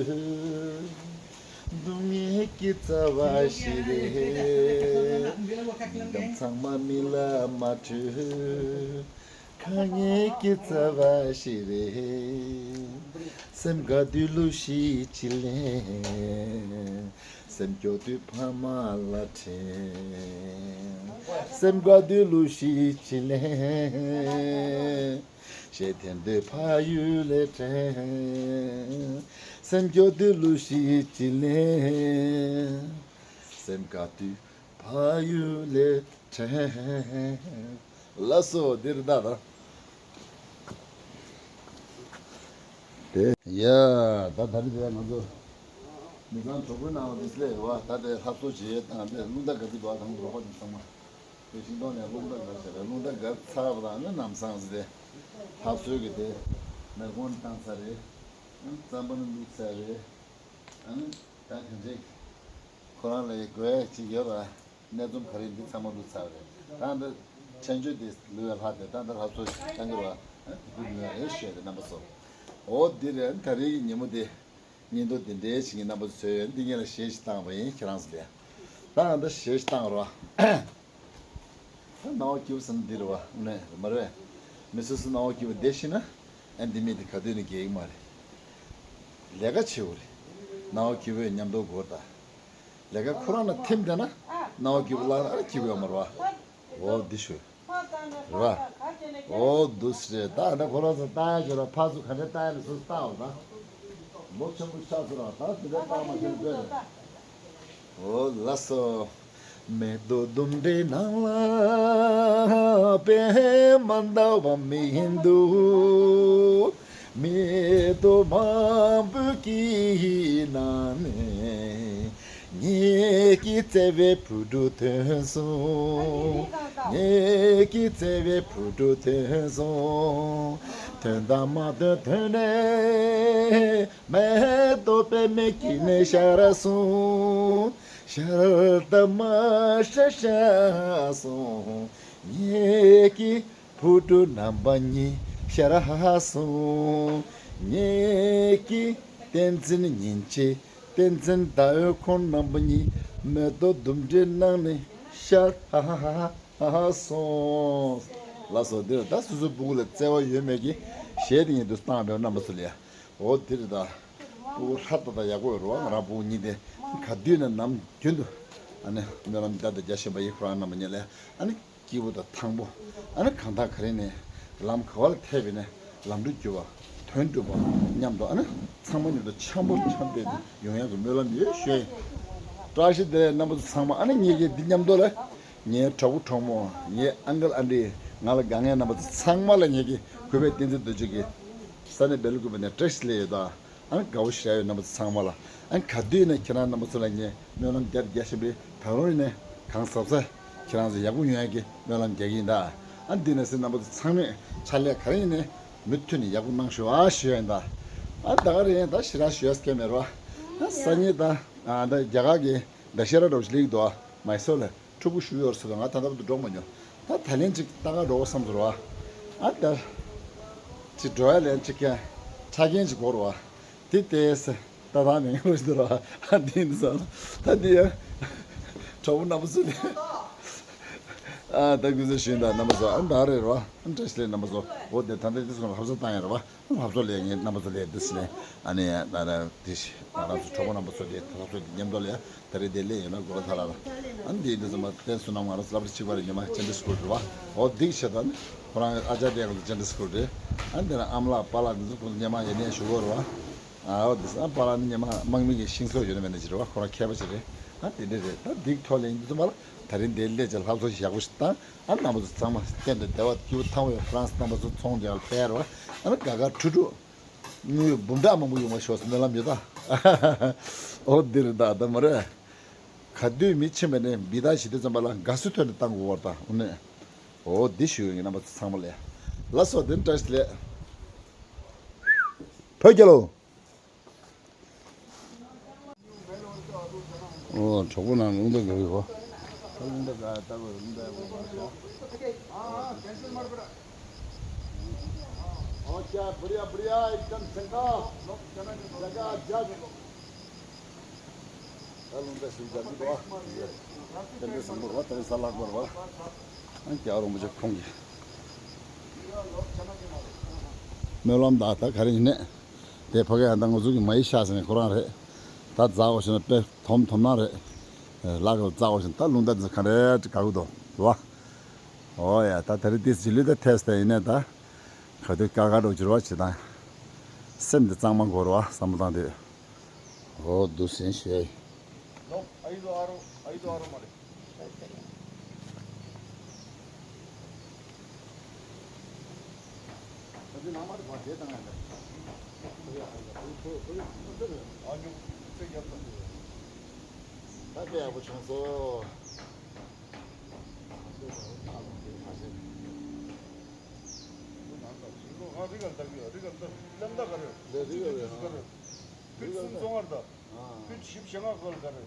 སྡུག་བསྔལ་གྱི་རྩ་བ་ཞིག་རེད། སྙིང་གཏམ་ཚང་མ་མི་ལ་མ་སྤྲོད། དཀའ་ངལ་གྱི་རྩ་བ་ཞིག་རེད། སེམས་དགའ་དུས་གླུ་ཞིག་ཅིག་ལེན། སེམས་སྐྱོ་དུས་ཕ་མ་ལ་དྲན། སེམས་དགའ་དུས་གླུ་ཞིག་ཅིག་ལེན། ཞེ་ཐན་དུས་ཕ་ཡུལ་ལ་དྲན། སེམས་སྐྱོ་དུས་གླུ་ཞིག་ཅིག་ལེན། སེམས་དགའ་དུས་ཕ་ཡུལ་ལ་དྲན། ལགས་སོ། འདིར་ད་ད། དེ་ཡ་ད་ད་རེས་དེ་ང་ཚོ་མི་ཚང་གྲོགས་པོའི་ནང་ལ་འདི་སླེབས་ཡོད་བ། ད་དེ་ལྷ་གསོལ་བྱེད་ཡས་དང་དེ་རླུང་རྟ་སྒར་གྱི་འདུག་བ། དང་རོགས་པ་དེ་ཚང་མ་དེ་ཤིང་སྡོང་ནས་རླུང་རྟ་སྒར་བྱས་པས། རླུང་རྟ་སྒར་ཚར་བ་དང་ནི་ནམ་སང་ཟེར་ཏེ་ལྷ་གསོལ་གྱི་དེ་མེ་སྒོང་བཏང་ཚར་རེད། རྩམ་པ་ནི་བླུགས་ཚར་རེད། ཨ་ནི་ད་དེ་འདྲས་ཁོ་རང་ལ་དགོས་ཡ་ཅིག་ཡོད་པ། གནས་ཚུལ་ག་རེ་འདི་ཚང་མ་བླུགས་ཚར་བ་རེད། ད་འདི་ཆེན་བརྗོད་དེ་ལུས་པའི་ལྷ་དེ་ད་འདི་ལྷ་གསོལ་བཏང་གི་རེད་བ། དེ་ལུས་པ་རེད་ཞུས་ཏེ་རྣམ་པ་ཚོ། འོ་འདི་རེད། ད་རེས་ཀྱི་ཉིན་མོ་དེ་སྙིང་སྟོབས་འདི་འདྲའི་ཞིག་གི་རྣམ་པ་ཚོས་འདི་ངེད་ལ་གཞས་ཤིག་བཏང་བ་ཡིན། ཁྱེད་རང་ཚོ་ལ་ད་འདི་གཞས་ཤིག་བཏང་རོགས། ད་སྣང་བ་སྐྱིད་པོ་ཟེར་ན་འདི་རེད་བ། ནས་མ་རེད། མི་སོ་སོ་སྣང་བ་སྐྱིད་པོ་བསྡད་ཤེས་ན་ཨ་འདི་མི་དེ་ག་དུས་ནས་རྒས་ཀྱི་མ་རེད། ལས་ཀ་བྱེད་དགོས་རེད། སྣང་བ་སྐྱིད་པོས་མཉམ་དུ་དགོས་རེད་ད། ལས་ཀ་ཁོ་རང་ལ་ཐིམ་བསྡད་ན་སྣང་བ་སྐྱིད་པོ་བརླག་ན་ཨ་སྐྱིད་པོ་ཡོད་མ་རེད་བ། འོ་འདི་ཞུ། རེད་བ། འོ་འདུག་སེ་རེད། ད་ད་ཁོ་རང་ཚོ་ལྟ་ཡ་ཞོར་ལ་ཕར་ཚུར་ག་འདྲ་ལྟ་ཡ་ལ་སོ་སོ་ལྟ་འོ་ད། ལོ་ཆེན་པོ་ཆགས་སོང་ར། ད་འདི་འདྲ་ལྟ་མ་ཤེས་དགོས་རེད། འོ་ལགས་སོ། མེ་ཏོག་ལྡུམ་རའི་ནང་ལ་པད་མ་ཟླ་བ་མི་འདུག་མེ་ཏོག་མང་པོ་གི་ནང་ནས་ངེད་ཀྱི་བརྩེ་བའི་བུ་ཕྲུག་ཐོན་སོང་། ངེད་ཀྱི་བརྩེ་བའི་བུ་ཕྲུག་ཐོན་སོང་། ཐོན་དང་མ་ཐོན་ཐོན་ནས་མེ་ཏོག་པད་མའི་དཀྱིལ་ནས་ཤར་སོང་། ཤར་ད་མ་ཤ་ཤ་སོང་། ངེད་ཀྱི་བུ་ཕྲུག་རྣམ་པ་གཉིས་ཤར་ཧ་ཧ་སོང་། ངེད་ཀྱི་བསྟན་འཛིན་ཉིན་བྱེད་བསྟན་འཛིན་ཟླ་འོད་ཁོང་རྣམ་པ་གཉིས་མེ་ཏོག་ལྡུམ་རའི་ནང་ནས་ཤར་ཧ་ཧ་ཧ་ཧ་སོང་། ལགས་སོ། འདིར་ད་སོ་སོའི་སྤུ་གུ་ལ་བརྩེ་བ་ཡོད་མེད་ཀྱི་གཞས་དེ་ཉིད་དུ་བཏང་བའི་རྣམ་པ་ཚོ་ལ་ཡ། འོ་འདིར་ད། སྤུ་གུ་ཧྲ་ཏག་ཏག་ཡག་པོ་ཡོད་རེད་བ། ང་རང་སྤུ་གུ་གཉིས་དེ་ག་དུས་ནས་ནམ་རྒྱུན་དུ་ཨ་ནི་སྨོན་ལམ་བརྒྱ་དང་བརྒྱ་བྱིན་པ་ཡིན། ཁོ་རང་རྣམ་པ་གཉིས་ལ་ཨ་ནི་སྐྱིད་པོ་དང་ཐང་པོ། ཨ་ནི་གང་ལྟར་ག་རེ་ནས་ལམ་ག་བ་ལ་ཐེབས་པས་ནས་ལམ་འགྲོ་རྒྱུ་བ་དོན་འགྲུབ་པ་མཉམ་དུ་ཨ་ནི་ཚང་མ་མཉམ་དུ་འཆམ་པོ་འཆམ་པོ་ཡོང་ཡག་གི་སྨོན་ལམ་ཡོད་ཞུ་ཡིན། བཀྲ་ཤིས་བདེ་ལེགས་རྣམ་པ་ཚོ་ཚང་མ། ཨ་ནི་ངེད་ཀྱི་འདི་མཉམ་དུ་ལ་ངའི་གྲོགས་པོ་གྲོགས་མོ། ངའི་ཨང་ཀལ་ཨན་ཏི། ང་ལ་དགའ་མཁན་རྣམ་པ་ཚོ་ཚང་མ་ལ་ངེད་ཀྱི་གུས་པའི་བསྟན་འཛིན་རྡོ་རྗེ་གི་ས་གནས་སྦེལ་ཀོབ་ནས་བཀྲ་ཤིས་བདེ་ལེགས་ཡོད་ད། ཨ་ནི་དགའ་བོ་ཞེ་དྲག་ཡོད། རྣམ་པ་ཚོ་ཚང་མ་ལ། ཨ་ནི་ག་དུས་ནས་ཁྱེད་རང་རྣམ་པ་ཚོ་ལ་ངས་སྨོན་ལམ་བརྒྱ་བརྒྱ་བྱིན་པའི་ད་རུང་ཡིན་ནས་གང་ཟབ་ས་ཁྱེད་རང་ཚོ་ཡག་པོ་ཡོང་ཡག་གི་སྨོན་ལམ་རྒྱག་གི་ཡིན་ད། ཨ་ནི་འདི་ནས་སེ་རྣམ་པ་ཚོ་ཚང་མས་ཕྱག་ལས་ག་རེ་ཡིན་ནས་མུ་མཐུད་ནས་ཡག་པོ་གནང་ཤོག་ཨ་ཞུ་ཡ་ཡིན་ད། ཨ་ད་ག་རེ་ཡིན་ད་ཞེ་དྲག་ཞུ་ཡ་སྐད་མེད་རོ། ཨ་སང་ཉིན་ད་ཨ་ད་རྒྱ་གར་གྱི་ད་ཤེས་རབ་འདྲ་བོ་ཞིག་སླེབས་ཀྱི་འདུག་ཨ། མའི་སོར་ལ་ཕྲུ་གུ་བཞུགས་ཡོད་ཟེར་ལ། ང་ད་ལྟ་བར་དུ་འགྲོ་མ་མྱོང་། ད་ད་ལན་ཅིག་ལྟ་ག་འགྲོ་དགོས་བསམ་ཟེར་བ། ཨ་ད་ཅིག་འགྲོ་ཡ་ལན་ཅིག་ཀྱང་ཆ་རྐྱེན་ཅིག་དགོས་རེད་བ། དེ་ལྟས་ལྟ་སྟངས་མེད་མཁན་རེད་ཟེར་བ། ཨ་འདི་ཡིན་ཙང་ད་འདི་ཡ་གྲོགས་པོ་རྣམ་པ་ཚོ་ལས། ཨ་ད་གུས་བརྩི་ཞུ་ཡིན་ད་རྣམ་པ་ཚོ། ཨ་ད་རེད་རོ། ཨ་བཀྲ་ཤིས་བདེ་ལེགས་རྣམ་པ་ཚོ། འོ་དེ་ད་ལྟ་འདི་ཚོ་ལ་ལྷ་བཟོ་བཏང་ཡ་རེད་བ། ལྷ་བཟོ་ལས་ངའི་རྣམ་པ་ཚོ་ལས་འདི་ཟེར་ནས། ཨ་ནི་ད་ལྟ་འདི་ང་རང་ཚོ་གྲོགས་པོ་རྣམ་པ་ཚོ་ལས་ད་ལྷ་བཟོ་འདི་མཉམ་དུ་ལས་ད་རེས་དེ་ལས་ཡོད་ན་དགོས་པ་ཐ་ལ་ལ། ཨ་ནི་འདི་འདི་ཚོ་མ་བསྟན་སོང་ན་ང་རང་ཚོ་སློབ་གྲྭ་གཅིག་པ་རེད། ཉི་མ་ཅན་ཌེ་སྐུལ་རེད་བ། འོ་འདི་བྱས་ད་ནི་ཁོ་རང་ཨ་ཅག་དེ་ང་ཚོ་ཅན་ཌེ་སྐུལ་རེད། ཨ་ནི་དེ་ན་ཨ་མ་ལགས་པཱ་ལགས་འདི་ཚོ་ཁོ་ཚོ་སྔོན་མ་ཡོད་ནས་བཞུགས་ཡོད་རེད་བ། ཨ་འོ་འདི་ཨ་པཱ་ལགས་ནི་སྔོན་མ་དམག་མི་གི་ཤིང་བཟོ་ཡོད་ན་མེད་ན་ཅི་རེད་བ། ཁོ་རང་མཁས་པ་ཅིག་རེད། ཨ་དེ་འདྲ་རེད། ད་འདི་ཐོག་ལས་འདི་ཚོ་མ་ལ་ད་རིང་འདིར་སླེབས་བྱས་ལྷ་བཟོ་ཞིག་ཡག་པོ་ཞིག་བཏང་། ཨ་རྣམ་པ་ཚོ་ཚང་མ་གཏན་དུ་བདེ་བ་སྐྱིད་པོ་ཐང་པོ་ཡོད། ཧྥ་རན་སི་རྣམ་པ་ཚོ་ཚོང་རྒྱག་ལ་ཕེབས་ར་བ། ཨ་ནི་དགའ་དགའ་ཁྲུ་ཁྲུ་དངུལ་འབུམ་ཕྲག་མང་པོ་ཡོང་བ་ཤོག་ཟེར་སྨོན་ལམ་ཡོད་ད། འོ་འདི་རེད་ད། ད་མ་རེད། ག་དུས་མི་ཕྱིན་པ་ནས་འབི་ཐག་ཞིག་དུས་ཙམ་པ་ལ་དགའ་བསུ་ཐོན་ནས་བཏང་དགོས་བར་ད། འོ་ནས་འོ་འདི་ཞུ་ཡོང་གི་རྣམ་པ་ཚོ་ཚང་མ་ལ་ལགས་སོ། དེ་བཀྲ་ཤིས་བདེ་ལེགས། བོད་རྒྱལ་ལོ། ཨོ། གྲོགས་པོ་ནང་རླུང་རྟ་རྒྱག་གི་ཡོད། རླུང་རྟ་རྒྱག་ལྟ་དགོས། རླུང་རྟ་ཡག་པོ་རྒྱག་ཤག་ཨོ་ཀྱ། बढ़िया बढ़िया एकदम चंगा। जगाजग। ད་རླུང་རྟ་ཞིག་རྒྱག་གི་འདུག་ཨ། དེ་འདྲའི་བཟང་པོ་རེད་བ། དེ་རིང་གཟའ་ལྷག་པ་རེད་བ། ཨ་རྒྱལ་བ་རིན་པོ་ཆེ་ཁོང་གི་སྨོན་ལམ་དང་ད་ག་རེ་ཡིན་ནས། དེ་ཕ་གི་ཡང་ད་ང་ཚོ་གི་མ་ཡི་ཤ་ཟེར་ནས་ཁོ་རང་རེད། ད་འཛག་འོ་ཞེ་ན་དཔེ་དོམ་དོམ་ནང་རེད། ལག་ལ་འཛག་འོ་ཞེ་ན་ད་རླུང་རྟ་འདི་ག་རེ་དགའ་གི་འདུག་རེད་བ། ཨོ་ཡ། ད་ད་རེས་དེ་ཟི་ལུས་ད་ཐེས་ད་ཡིན་ནས་ད། ག་དུས་དཀའ་ཁག་འགྲོ་གྱུར་བ་ཇི་ལྟར། སེམས་འདི་གཙང་མ་དགོས་རེད་བ། བསམ་བློ་བཏང་དུས། ཨོ་འདུག་སེ་ཞུ་ཡ་ཡིན། ད་དཔེ་ཡག་པོ་བྱུང་སོང་། ཕིཊ་གསུམ་སོ་ལྔ་དང་། ཕིཊ་བཞི་བཅུ་ཞེ་ལྔ་སྐོར་ག་རེ།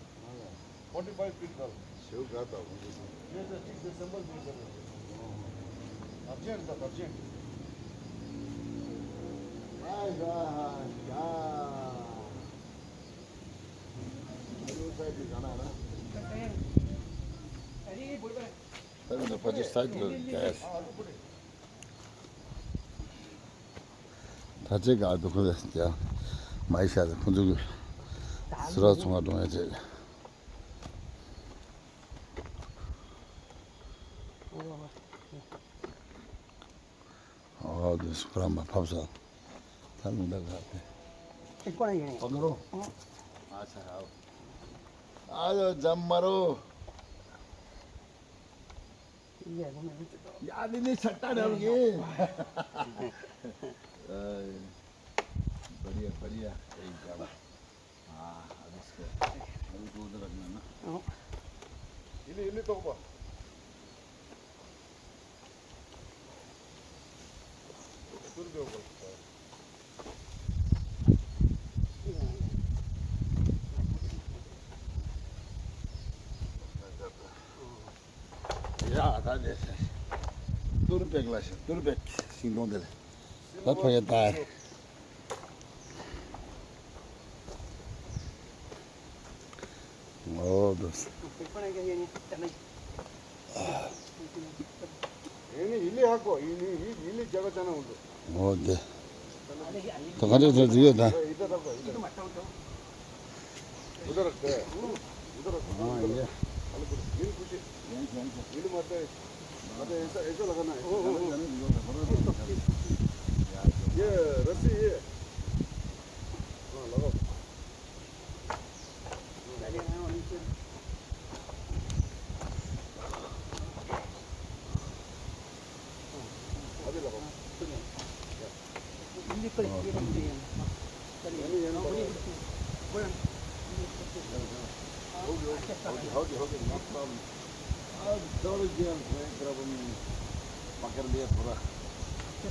Forty five feet ག་རེ། ཞེའུ་ག་དང་ཁོང་ཚོ་ཚོ། ཡོད་ཚད་གཅིག་དེ་སེམས་པ་འདི་ག་རེ། དར་ཆེན་དང་དར་ཆེན། ཨ་ཡ་ཡ། ཨ་ཡོ་ཚད་འདི་ག་ན་ན། ད་ནི་ཕ་ཆེ་སའི་ཌི་ལ་རྒྱག་ཡ། ད་ཅི་ག་འདུག་གོ། ཡ་མ་ཡི་ཤ་ཟེར་ཁོང་ཚོ་གི་སི་ར་ཚོང་བ་འགྲོ་ཡ་ཅེ། ཨོ་དེ་སུ་ཁ་མ་ཕབ་ས། ད་ལུང་ད་ག་ཕེ། ཨེ་ཀོ་ན་ཡེ་ནེ། ཨོ་ནོ་རོ། ཨ་ཆ་ཧའོ། ཨ་ཡོ་ཇམ་མ་རོ། ཡ་ནི་ནི་ཆག་ཏ་ར་ལུ་གི། बढ़िया बढ़िया। ए जावा। हाँ, अब इसको। अभी तो उधर रखना ना। हाँ। इले इले तो बा। सुर भी होगा। ཏུར་པེག་ལ་ཤ་ཏུར་པེག་ཤིང་སྡོང་དེ་ལ་ད་ཕ་གི་ད། ཨོ་དུ། ཨེ་ནི་ཡི་ལི་ཧ་གོ་ཡི་ནི་ཡི་ལི་ཇ་ག་ཅ་ན་འུ་འདུ། ཨོ་དེ། ད་ག་འདྲ་ཟེར་ཟེར་ཡོད་ད། ཨེ་ཡི་ད་ད་གོ་ཡི་ད། उधर रखते हैं। उधर रखो। हाँ, ये। अलग करो। ये भी पूछे। ये, ये, ये। ये भी मारता है। मतलब ऐसा, ऐसा लगाना है। ओ, ओ, ओ। ये रस्सी, ये। हाँ, लगाओ। अभी लगाओ। होगी, होगी, होगी, होगी, no problem। अब दौड़ गया, ट्राई कर, अब हमने पकड़ लिया थोड़ा।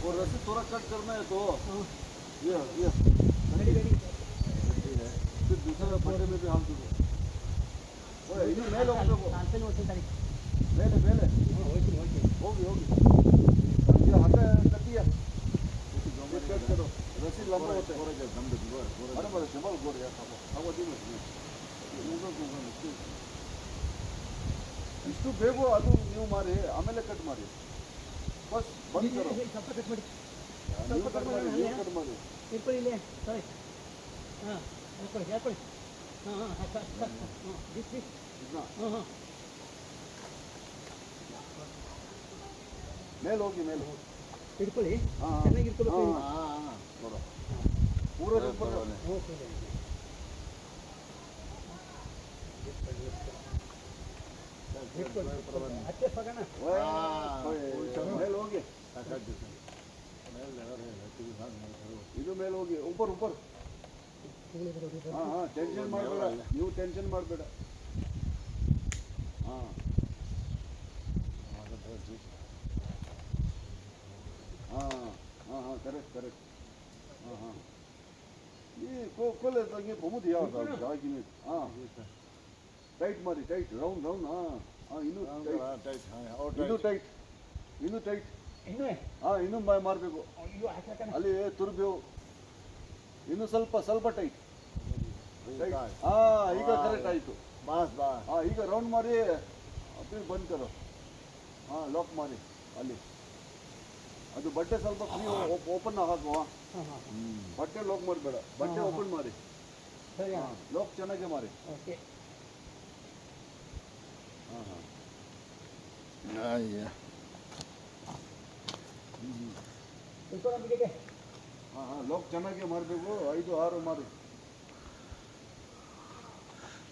और रस्सी थोड़ा कट करना है तो, ये, ये। ठीक है। फिर दूसरा पट्टे में भी हाथ दो। ओए, इधर मेल होगा देखो। मेल है, मेल है। होगी, होगी। ये हटा है, कर दिया। ये कट करो। रस्सी लंबा होता है। मारे, मारे, शंबल गोर यार, खाओ। खाओ, दी मत। इसको बेगो आलू न्यू मारे, आमेले कट मारे। बस, बंद करो। न्यू कट मारे, न्यू कट मारे। इतना। मेल होगी, मेल। बिल्कुल ही। हाँ, हाँ। चने बिल्कुल हाँ, होगी। हाँ, हाँ, हाँ, थोड़ा। पूरा ऊपर। हाँ, थोड़ा। ओके। बिल्कुल, बिल्कुल। अच्छे पका ना। वाह, मेल होगी। ಇದು ಮೇಲ್ ಹೋಗಿ, ऊपर, ऊपर। हाँ, हाँ, टेंशन ಮಾಡಬೇಡ, ನೀವು टेंशन ಮಾಡಬೇಡ। हाँ। हाँ, हाँ, हाँ, करेक्ट, करेक्ट। हाँ, हाँ। ये को, को ले तो ये बहुत ही यार था, क्या कि नहीं? हाँ। टाइट मारी, टाइट, राउंड, राउंड, हाँ। हाँ, इनु टाइट। टाइट, हाँ, और इनु टाइट। टाइट। इनु टाइट। इनु है? हाँ, इनु मैं मार बेको। और यो ऐसा करना। अले, ए, तुर बेओ। इनु ಸ್ವಲ್ಪ, ಸ್ವಲ್ಪ टाइट। टाइट। टाइट। हाँ, ಈಗ हाँ, ಕರೆಕ್ಟ್ ಆಯ್ತು। बस, बस। हाँ, ಈಗ राउंड मारी, अभी बंद करो। हाँ, लॉक मारी, अले। ಅದು ಬಟ್ಟೆ ಸ್ವಲ್ಪ ಫ್ರೀ ಓಪನ್ ಹಾಕುವ। हाँ, हाँ। ಬಟ್ಟೆ ಲಾಕ್ ಮಾಡಬೇಡ, ಬಟ್ಟೆ हाँ, हाँ, ಓಪನ್ हाँ। ಮಾಡಿ। ಸರಿ, हाँ, हाँ। ಲಾಕ್ ಚೆನ್ನಾಗಿ ಮಾಡಿ। ಓಕೆ। हाँ, हाँ। ಅಯ್ಯ। हाँ, हाँ, ಲಾಕ್ ಚೆನ್ನಾಗಿ ಮಾಡಬೇಕು, ಐದು ಆರು ಮಾಡಿ।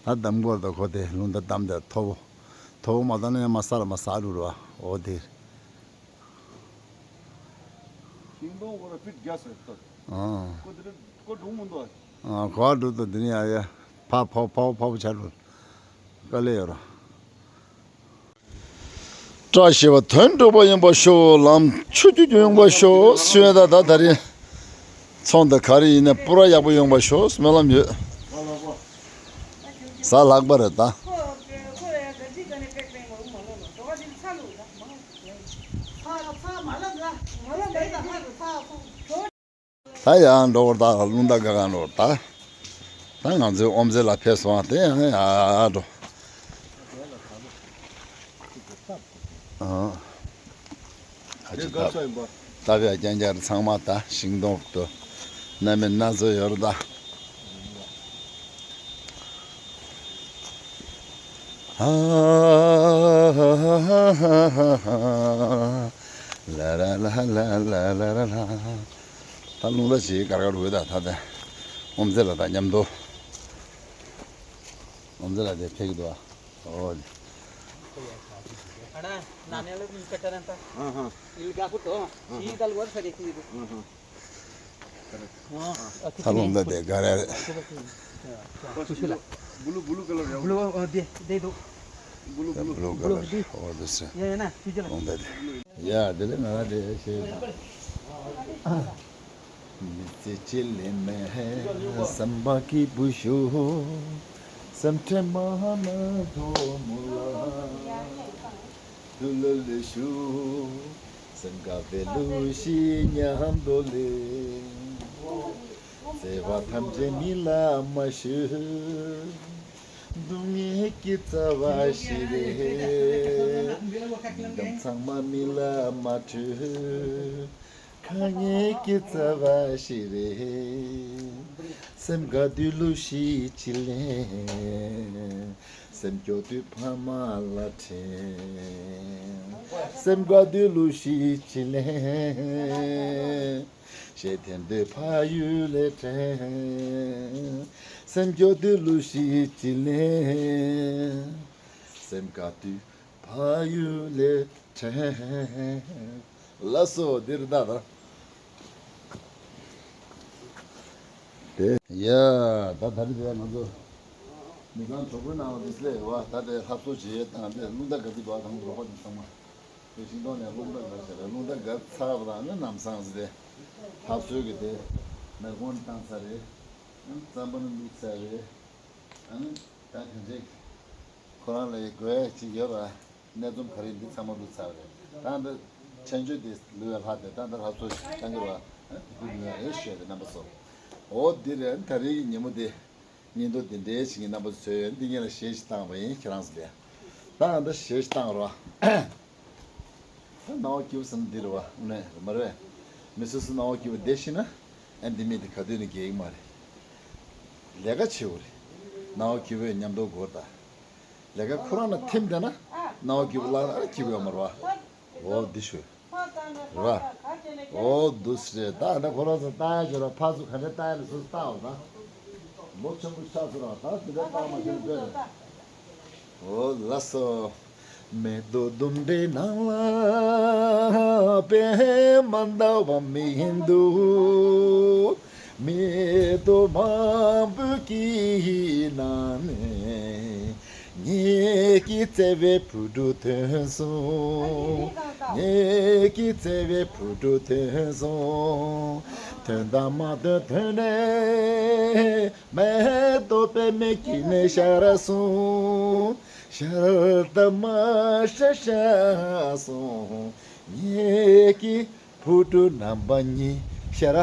ད་འདམ་གོ་ད་ཁོ་དེ་རླུང་ད་འདམ་དེ་མཐོ་བོ། མཐོ་བོ་མ་ད་ནས་མ་ས་ལ་མ་ས་རུ་ར་འོ་དེ། ཤིང་སྡོང་ཁོ་ན་ཕིཊ་རྒྱས་སོ་ད། ཨང་། ཁོ་དེ་རིང་ཁོ་སྒྲུང་མི་འདུག་ཨ། ཨང་། གོ་བ་སྒྲུང་དང་དེ་ནི་ཡ་ཡ། ཕ་ཕ་ཕ་ཕ་བོ་ཆ་རུ། དཀའ་ལས་ཡོད་ར། བཀྲ་ཤིས་པ་དོན་འགྲུབ་པ་ཡིན་པ་ཤོག་ལམ་ཆུ་རྒྱུས་ཀྱི་ཡོང་པ་ཤོག་སུ་ཡོད་ད་ད་ད་རེས། ཚོང་དང་ག་རེ་ཡིན་ན་པུ་ར་ཡག་པོ་ཡོང་པ་ཤོག་སྨོན་ལམ་ཡོད། གཟའ་ལྷག་པ་རེད་ད། ད་ཡང་འགྲོ་བར་ད་རླུང་རྟ་ག་ག་འགྲོ་བར་ད། ད་ང་ཚོའི་ཨོམ་ཟེ་ལ་ཕེབས་སོང་བ་དེ་ཡང་ཡ་འགྲོ། ཨ། ཨ་ཅི་ད། ད་བས་རྐྱང་རྐྱང་ཚང་མ་ད་ཤིང་སྡོང་དུ་སྣ་མིན་སྣ་ཚོགས་ཡོད་རེད་ད། ལ་ར་ལ་ལ་ལ་ལ་ར་ལ། ད་རླུང་རྟ་ཞིག་གར་གར་འོད་ད་ད་ད། ཨོམ་ཟེ་ལ་ད་མཉམ་དུ། ཨོམ་ཟེ་ལ་དེ་ཕེབས་འདུག་ཨ། ཨོ། हाँ, हाँ। हाँ, हाँ। हाँ, हाँ। ད་ལོ་འདི་དེ་ག་རེ་རེད། ब्लू, ब्लू कलर है। ब्लू, अ, दे, दे दो। Blue, blue. Blue colour. और दूसरा। ये है ना, चीज़ अलग। ལོ་འདི་དེ། ཡ་དེ་ལས་ང་དེ་ཤེས། མི་ཚེ་ཆེ་ལེ་མེ་སམ་བ་ཀི་བུ་ཤོ་སམ་ཁྲེ་མ་ཧ་མ་དོ་མོ་ལ། ལ་ལུ་ཞུ། སེམས་དགའ་བའི་གླུ་ཞིག་ཉམས་རྟོགས་ལེན། བརྩེ་བ་ཐམས་ཅད་མི་ལ་མ་ཞུ། སྡུག་བསྔལ་གྱི་རྩ་བ་ཞིག་རེད། སྙིང་གཏམ་ཚང་མ་མི་ལ་མ་འཁྲུལ། དཀའ་ངལ་གྱི་རྩ་བ་ཞིག་རེད། སེམས་དགའ་དུས་གླུ་ཞིག་ཅིག་ལེན། སེམས་སྐྱོ་དུས་ཕ་མ་ལ་དྲན། སེམས་དགའ་དུས་གླུ་ཞིག་ཅིག་ལེན། ཞེ་ཐན་དུས་ཕ་ཡུལ་ལ་དྲན། སེམས་སྐྱོ་དུས་གླུ་ཞིག་ཅིག་ལེན། སེམས་དགའ་དུས་ཕ་ཡུལ་ལ་དྲན། ལགས་སོ། འདིར་ད་ད། དེ་ཡ། ད་ད་རེས་དེ་ང་ཚོ་མི་ཚང་གྲོགས་པོའི་ནང་ལ་དེ་སླེབས་ཡོད་བ། ད་དེ་ལྷ་གསོལ་བྱེད་དང་དེ་རླུང་རྟ་ག་ཚོད་འདུག་དང་རོགས་པ་དེ་ཚང་མ། དེ་ཤིང་སྡོང་ནས་རླུང་རྟ་ག་ཚར་རེད། རླུང་རྟ་ག་ཚར་བ་དང་ནི་ནམ་སང་ཟེར་ཏེ་ལྷ་གསོལ་གྱི་དེ་མེ་སྒོང་བཏང་ཚར་རེད། རྩམ་པ་ནི་བླུགས་ཚར་རེད། ཨ་ནི་ད་དེ་འདྲའི་ཁོ་རང་ལ་དགོས་ཡ་ཅིག་ཡོད་ར། གནས་ཚུལ་ག་རེ་འདི་ཚང་མ་བླུགས་ཚར་བ་རེད། ད་འདི་མཆན་བརྗོད་དེ་ལུས་ཡ་ལྷག་དེ་ད་འདི་ལྷ་གསོལ་ཞིག་བཏང་གི་ར། ཨ་དེ་དུས་ལུས་ཡ་རེད་ཞུ་ཡ་རེད་རྣམ་པ་ཚོ། འོ་འདི་རེད། ད་རེས་ཀྱི་ཉིན་མོ་དེ་སྙིང་སྟོབས་དེ་འདྲའི་ཞིག་གི་རྣམ་པ་ཚོས་འདི་ངེད་ལ་གཞས་ཤིག་བཏང་བ་ཡིན། ཁྱེད་རང་ཚོ་ལ་ད་འདི་གཞས་ཤིག་བཏང་ར། ད་སྣང་བ་སྐྱིད་པོ་ཟེར་ན་འདི་རེད་བ། ནས་མ་རེད། མི་སོ་སོ་སྣང་བ་སྐྱིད་པོ་བསྡད་ཤེས་ན་ཨ་འདི་མི་དེ་ག་དུས་ནས་རྒས་ཀྱི་མ་རེད། ལས་ཀ་བྱེད་དགོས་རེད། སྣང་བ་སྐྱིད་པོས་མཉམ་དུ་སྒོར་ད། ལས་ཀ་ཁོ་རང་ལ་ཐིམ་བསྡད་ན་སྣང་བ་སྐྱིད་པོ་བརླག་ན་ཨ་སྐྱིད་པོ་ཡོད་མ་རེད་བ། འོ་འདི་ཞུ། རེད་བ། འོ་འདུག་སེ་རེད། ད་ད་ཁོ་རང་ཚོ་ལྟ་ཡ་བྱོས་ར། ཕར་ཚུར་ག་འདྲ་ལྟ་ཡ་ལ་སོ་སོ་ལྟ་འོ་ད། ལོ་ཆེན་པོ་ཆགས་སོང་ར། ད་དེ་འདྲ་ལྟ་མ་ཤེས་དགོས་རེད། འོ་ལགས་སོ། མེ་ཏོག་ལྡུམ་རའི་ནང་ལ་པད་མ་འདབ་མ་མི་འདུག་མེ་ཏོག་མང་པོ་གི་ནང་ནས་ངེད་ཀྱི་བརྩེ་བའི་བུ་ཕྲུག་ཐོན་སོང་། ངེད་ཀྱི་བརྩེ་བའི་བུ་ཕྲུག་ཐོན་སོང་། ཐོན་དང་མ་ཐོན་ཐོན་ནས་མེ་ཏོག་པད་མའི་དཀྱིལ་ནས་ཤར་སོང་། ཤར་དང་མ་ཤར་ཤར་སོང་། ངེད་ཀྱི་བུ་ཕྲུག་རྣམ་པ་གཉིས་ཤར་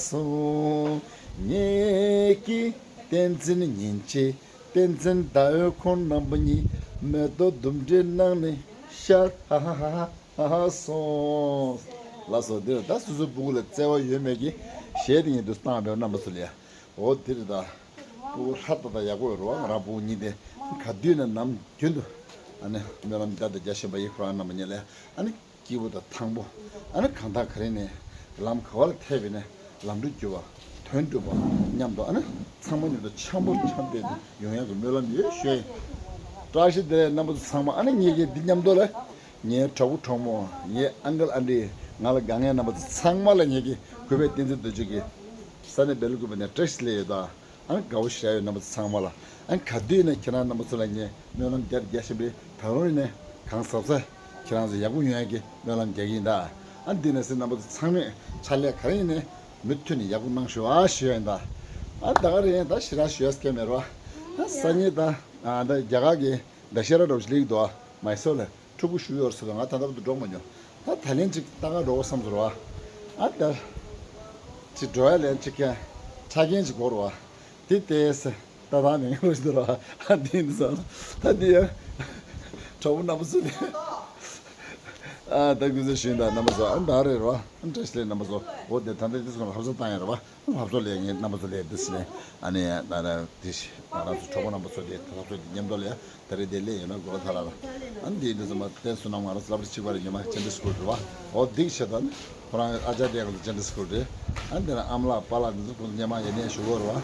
སོང་། ངེད་ཀྱི་བསྟན་འཛིན་ཉིན་བྱེད་བསྟན་འཛིན་ཟླ་འོད་ཁོང་རྣམ་པ་གཉིས་མེ་ཏོག་ལྡུམ་རའི་ནང་ནས་ཤར་སོང་། ལགས་སོ། འདིར་ད་སོ་སོ་སྤུ་གུ་ལ་བརྩེ་བ་ཡོད་མེད་ཀྱི་གཞས་དེ་ངས་འདུག་བཏང་བའི་རྣམ་པ་ཚོ་ལ་ཡ། འོ་འདིར་ད་སྤུ་གུ་ལྷ་ད་ད་ཡག་པོ་ཡོད་རེད་བ། ང་རང་སྤུ་གུ་གཉིས་དེ་ག་དུས་ནས་ནམ་རྒྱུན་དུ་ཨ་ནི་སྨོན་ལམ་བརྒྱ་དང་བརྒྱ་བཞིན་པ་ཡིན། ཁོ་རང་རྣམ་པ་གཉིས་ལ་ཨ་ནི། སྐྱིད་པོ་དང་ཐང་པོ། ཨ་ནི་གང་དག་ག་རེ་ནས་ལམ་ག་བ་ལ་ཐེབས་པས་ནས་ལམ་འགྲོ་རྒྱུ་བ། དོན་འགྲུབ་པ་མཉམ་དུ་ཨ་ནི་ཚང་མ་མཉམ་དུ་འཆམ་པོ་འཆམ་སྟེ་ཡོང་ཡག་གི་སྨོན་ལམ་ཡོད་ཞུ་ཡ་ཡིན། བཀྲ་ཤིས་བདེ་ལེགས་རྣམ་པ་ཚོ་ཚང་མ། ཨ་ནི་ངེད་ཀྱི་འདི་མཉམ་དུ་ལ་ངའི་གྲོགས་པོ་གྲོགས་མོ། ངའི་ཨང་ཀལ་ཨ་འདྲི། ང་ལ་དགའ་མཁན་རྣམ་པ་ཚོ་ཚང་མ་ལ་ངེད་ཀྱི་གུས་པའི་བསྟན་འཛིན་རྡོ་རྗེ་གི་ས་གནས་སྦེལ་ཀོབ་ནས་བཀྲ་ཤིས་བདེ་ལེགས་ཡོད་ད། ཨ་ནི་དགའ་བོ་ཞེ་དྲག་ཡོད་རྣམ་པ་ཚོ་ཚང་མ་ལ། ཨ་ནི་ག་དུས་ནས་ཁྱེད་རང་རྣམ་པ་ཚོ་ལ་ངས་སྨོན་ལམ་རྒྱ་རྒྱ་བཞིན་པའི་ད་རུང་ཡིན་ནས་གང་ཟབ་ཟབ་ཁྱེད་རང་ཚོ་ཡག་པོ་ཡོང་ཡག་གི་སྨོན་ལམ་རྒྱག་གི་ཡིན་ད། ཨ་ནི་འདི་ནས་སེ་རྣམ་པ་ཚོ་ཚང་མས་ཕྱག་ལས་ག་རེ་ཡིན་ནས་མུ་མཐུད་ནས་ཡག་པོ་གནང་ཤོག་ཨ་ཞུ་ཡ་ཡིན་ད། ཨ་ད་ག་རེ་ཡིན་ད་ཞེ་དྲག་ཞུ་ཡ་སྐད་མེད་རོ། ཨ་སང་ཉིན་ད་ཨ་ད་རྒྱ་གར་གི་ད་ཤེས་རབ་འགྲོ་ཞིག་ལེགས་འདུག་ཨ་མའི་སོ་ལ། ཕྲུ་གུ་བཞུགས་ཡོད་ཟེར་བ། ང་ད་ལྟ་བར་དུ་འགྲོ་མ་མྱོང་། ད་ད་ལན་ཅིག་ལྟ་ག་འགྲོ་བསམ་ཟེར་བ། ཨ་ད་ཅིག་འགྲོ་ཡ་ལན་ཅིག་ཀྱང་ཆ་རྐྱེན་ཅིག་དགོས་རེད་བ། དེ་ལྟས་ད་ད་ནས་ངོ་ཤེས་རེད་བ། ཨ་འདི་ཡིན་ཟེར་བ། ད་འདི་ཡ་གྲོགས་པོ་རྣམ་པ་ཚོ་ལས། ཨ་ད་གུས་བརྩི་ཞུ་ཡིན་ད་རྣམ་པ་ཚོ། ཨ་ད་རེད་རེད་བ། ཨ་བཀྲ་ཤིས་བདེ་ལེགས་རྣམ་པ་ཚོ། འོ་དེ་ད་ལྟ་དེ་ཚོ་ལ་ཧབ་ཚ་བཏང་ཡ་རེད་བ། ལྷ་བཟོ་ལས་ངའི་རྣམ་པ་ཚོ་ལས་འདི་སི་ནས་ཨ་ནི་ད་ལྟ་དེ་ཞིག་ང་རང་ཚོ་གྲོགས་པོ་རྣམ་པ་ཚོ་དེ་ད་ལྷ་བཟོ་དེ་མཉམ་དུ་ལས་ད་རེས་དེ་ལས་ཡོད་ན་དགོས་ཐ་ལ་ལ། ཨ་ནི་དེ་འདི་ཚོ་མ་བསྟན་སོང་ན་ང་རང་ཚོ་སློབ་གྲྭ་གཅིག་པ་རེད། ཉི་མ་ཅན་དེ་སི་ཁུལ་རེད་བ། འོ་འདི་བྱས་ད་ནི་ཁོ་རང་ཨ་ཅག་དེ་ཡང་ཅན་དེ་སི་ཁུལ་རེད། ཨ་ནི་དེ་ན་ཨ་མ་ལགས་པཱ་ལགས་འདི་ཚོ་ཁོང་ཚོ་སྔོན་མ་ཡིན་ནའི་ཞུ་གོ་རེད་བ།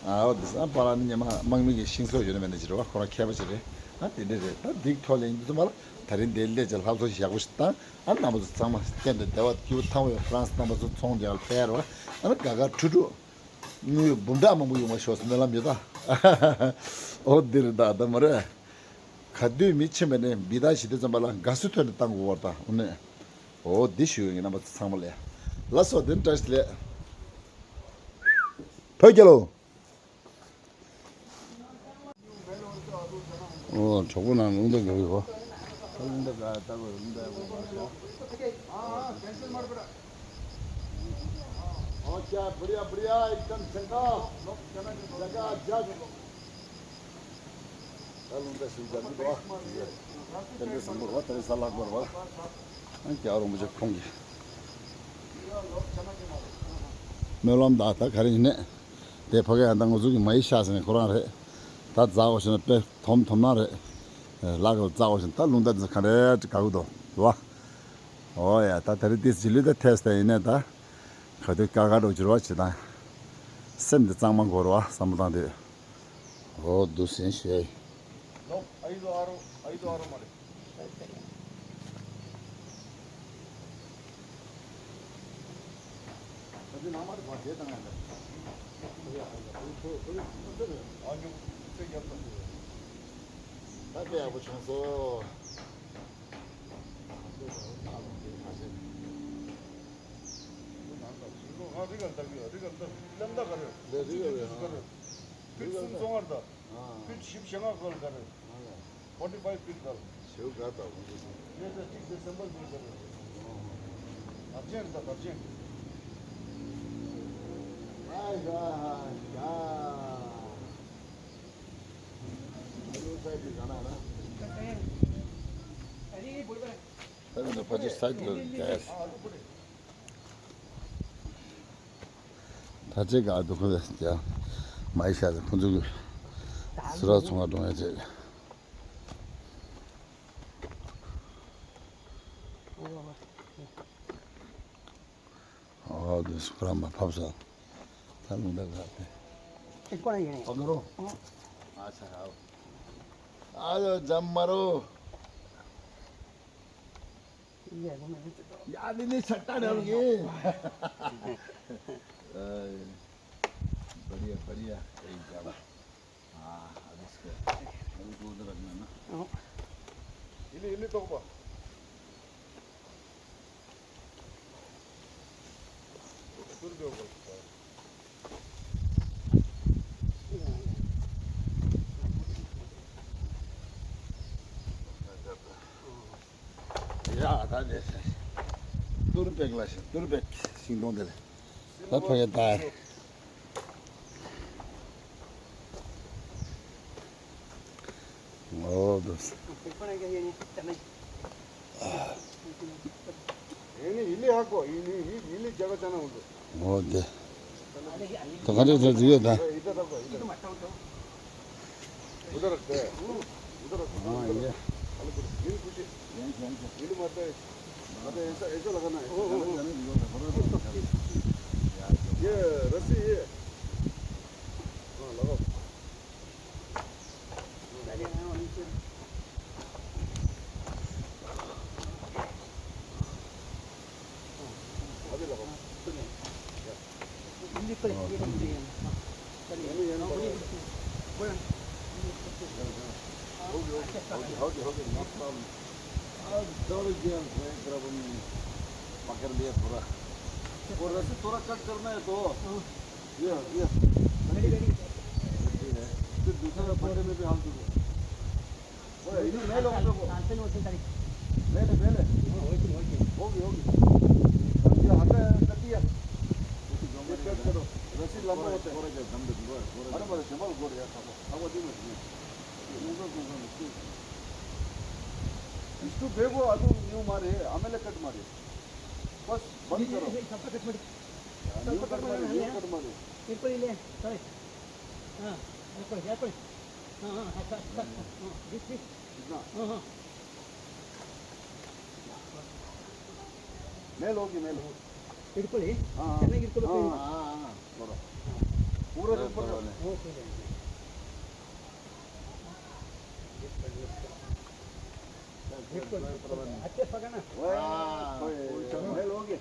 ཨ་འོ་འདི་ཨ་པཱ་ལགས་ནི་སྔོན་མ་དམག་མི་གི་ཤིང་བཟོ་ཡོད་ན་མེད་ན་ཅི་རེད་བ། ཁོ་རང་མཁས་པ་ཅིག་རེད། ཨ་དེ་འདྲ་རེད། ད་འདི་ཐོག་ལ་འདི་ཚོ་མ་ལ། ད་རིང་དེ་སླེབས་བྱས་ལྷ་བཟོ་ཞིག་ཡག་པོ་ཞིག་བཏང་། ཨ་རྣམ་པ་ཚོ་ཚང་མ་གཏན་དུ་བདེ་བ་སྐྱིད་པོ་ཐང་པོ་ཡོད། ཧྥ་རན་སི་རྣམ་པ་ཚོ་ཚོང་རྒྱག་ལ་ཕེབས་རོགས། ཨ་ནི་དགའ་དགའ་ཁྲུ་ཁྲུ་དངུལ་འབུམ་ཕྲག་མང་པོ་ཡོང་བ་ཤོག་ཟེར་སྨོན་ལམ་ཡོད་ད། འོ་འདི་རེད་ད་ད་མ་རེད། ག་དུས་མི་ཕྱིན་པ་ནས་འབི་ཐག་ཞིག་དུས་ཙམ་པ་ལ་དགའ་བསུ་ཐོན་ནས་བཏང་དགོས་བར་ད་འོ་ནས། འོ་འདི་ཞུ་ཡོད་ངེད་རྣམ་པ་ཚོ་ཚང་མ་ལ། ལགས་སོ་དེ་ནི་བཀྲ་ཤིས་བདེ་ལེགས། བོད་རྒྱལ་ལོ། ཨོ་གྲོགས་པོ་ནང་རླུང་རྟ་རྒྱག་གི་ཡོད། ལུང་འདི་ག་ལྟ་བུ་ལུང་འདི་ག་ཤ། ཨ་ཨ། ཏེན་ཤན་མ་རེད་པ། ཨོ་ཀེ། བྷ་རི་ཡ་བྷ་རི་ཡ། ཨེག་དམ་ཅང་ཀ། ཇ་ཀ་ཇ། ད་ལུང་འདི་ཞིག་རྒྱག་གི་འདུག་ཨ། ཏན་ཏན་བཟང་པོ་རེད་པ། ད་རེས་གཟའ་ལྷག་པ་རེད་པ། ཨ་རྒྱལ་བ་རིན་པོ་ཆེ་ཁོང་གིས། སྨོན་ལམ་དང་ད་ག་རེ་ཡིན་ནས། དེ་ཕ་གི་ཡང་ད་ང་ཚོ་གི་མ་ཡི་ཤ་ཟེར་ནས་ཁོ་རང་རེད། ད་རྫ་འོ་ཞིག་ན་དཔེ་དོམ་དོམ་ན་རེད། ལག་གི་རྫ་འོ་ཞིག་ད་ལུང་བསྟན་ཚོ་ག་རེ་དགའ་གི་འདུག་འདུག་བ། ཨོ་ཡ། ད་ད་རེས་དེ་ཟི་ལུས་ད་ཐེས་ད་ཡིན་ནས་ད། ག་དུས་དཀའ་ཁག་འགྲོ་གྱུར་བ་ཇི་ལྟར། སེམས་འདི་གཙང་མ་དགོས་རེད་བ། བསམ་བློ་བཏང་དུས། ཨོ་འདུག་སེ་ཞུ་ཡ་ཡིན། ལོག་ཨ་ཡི་དོ་ཨ་རོ་ཨ་ཡི་དོ་ཨ་རོ་མ་རེད། ད་དེ་ནང་མ་རེད་པ། དེ་དང་ཡང་འདྲ། ཨ་ཉོ་ཚེ་རྒྱབ་ས། ད་དཔེ་ཡག་པོ་བྱུང་སོང་། ང་རི་ག་ལྟ་གི་ཡོད། རི་ག་ལྟ་ལམ་ད་ག་རེ་ཡོད། ལས་རི་ག་རེད། ཕིཊ་གསུམ་སོ་ལྔ་རེད་ད། ཕིཊ་བཞི་བཅུ་ཞེ་ལྔ་ག་ལ་ག་རེ། ཕོར་ཊི་ཕའིབ་ཕིཊ་ག་ལ། ཞེའུ་ག་ད་གོང་དུ་སོང་། ཡོད་ད། གཅིག་དེ་སེམས་པ་ཟུར་ག་རེ། དར་ཆེན་རེད་ད། དར་ཆེན། ཨ་ཧ་ཧ་ཡ། ཨ་ལུ་སའི་ཌི་ག་ན་ན། ད་ནི་ཕ་ཆེ་སའི་ཌི་ལ་རྒྱག་ཡ། ད་ཅི་ག་འདུག་ཁོ་ཡ། མ་ཡི་ཤ་ཁོང་ཚོ་གི་སུ་ར་ཚོང་ང་འགྲོ་ཡ་ཅིག། ཨོ་དེ་སུ་ར་མ་ཕབ་ས། ད་ལུང་ད་ག་དེ། ཨེ་ཀོ་ན་ཡེ་ནི། ཨ་ཆ་ཧའོ། ཨ་ཡོ་ཇམ་མ་རོ། ཡ་ནི་ནི་ཆ་ཏ་ར་ལུ་གི། ཨེ། बढ़िया बढ़िया। यही जावा। हाँ, अब इसको, अब इसको उधर रखना ना। हाँ। इली, इली तो बा। दूर दे ऊपर। ཡ་ད་དེ་ཏུར་པེག་ལ་ཤི་ཏུར་པེག་ཤིང་སྡོང་དེ་ལ་ད་ཕ་གི་ད། ཨོ་དུ། ཨེ་ནི་ཡི་ལི་ཧ་གོ། ཡི་ལི་ཡི་ཡི་ལི་ཇ་ག་ཅ་ན་འུ་འདུག་ཨོ་དེ། ད་ག་འདྲ་ད་ཟིག་ཡོད་ད། ཡི་ད་ད་གོ་ཡི་ད། उधर रखते हैं। उधर रखो। हाँ, ये। ये मत है। मत है, ऐसा, ऐसा लगाना है। ये रस्सी, ये। हाँ, लगाओ। अभी लगाओ। पकड़ लिया थोड़ा। और रस्सी थोड़ा कट करना है तो। ये, ये। फिर दूसरा पट्टे में भी हाथ दो। ओए, इधर ले लो, उन लोगों को। ले ले, ले ले। होगी, होगी। ये हटा है, कर दिया। ये कट करो। रस्सी लंबा होता है। अरे, मारे जमाल गोड़ यार, खाओ। खाओ, दी मत। इष्टु बेगो अदु न्यू मारे, आमेले कट मारे। बस, बंद करो। न्यू कट मारे, न्यू कट मारे। कितना? मेल होगी, मेल। हाँ, हाँ। हाँ, हाँ, हाँ, हाँ, थोड़ा। पूरा ऊपर। वाह, मेल होगी।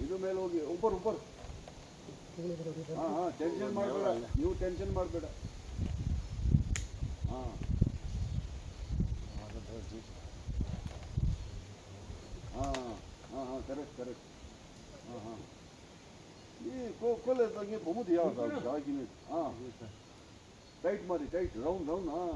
ಇದು ಮೇಲ್ ಹೋಗಿ, ऊपर, ऊपर। हाँ, हाँ, टेंशन ಮಾಡಬೇಡ, ನೀವು टेंशन ಮಾಡಬೇಡ। हाँ। हाँ, हाँ, हाँ, करेक्ट, करेक्ट। हाँ, हाँ। ये को, को ले तो ये बहुत यार था, जाओ कि नहीं? हाँ। टाइट मारी, टाइट, राउंड, राउंड, हाँ।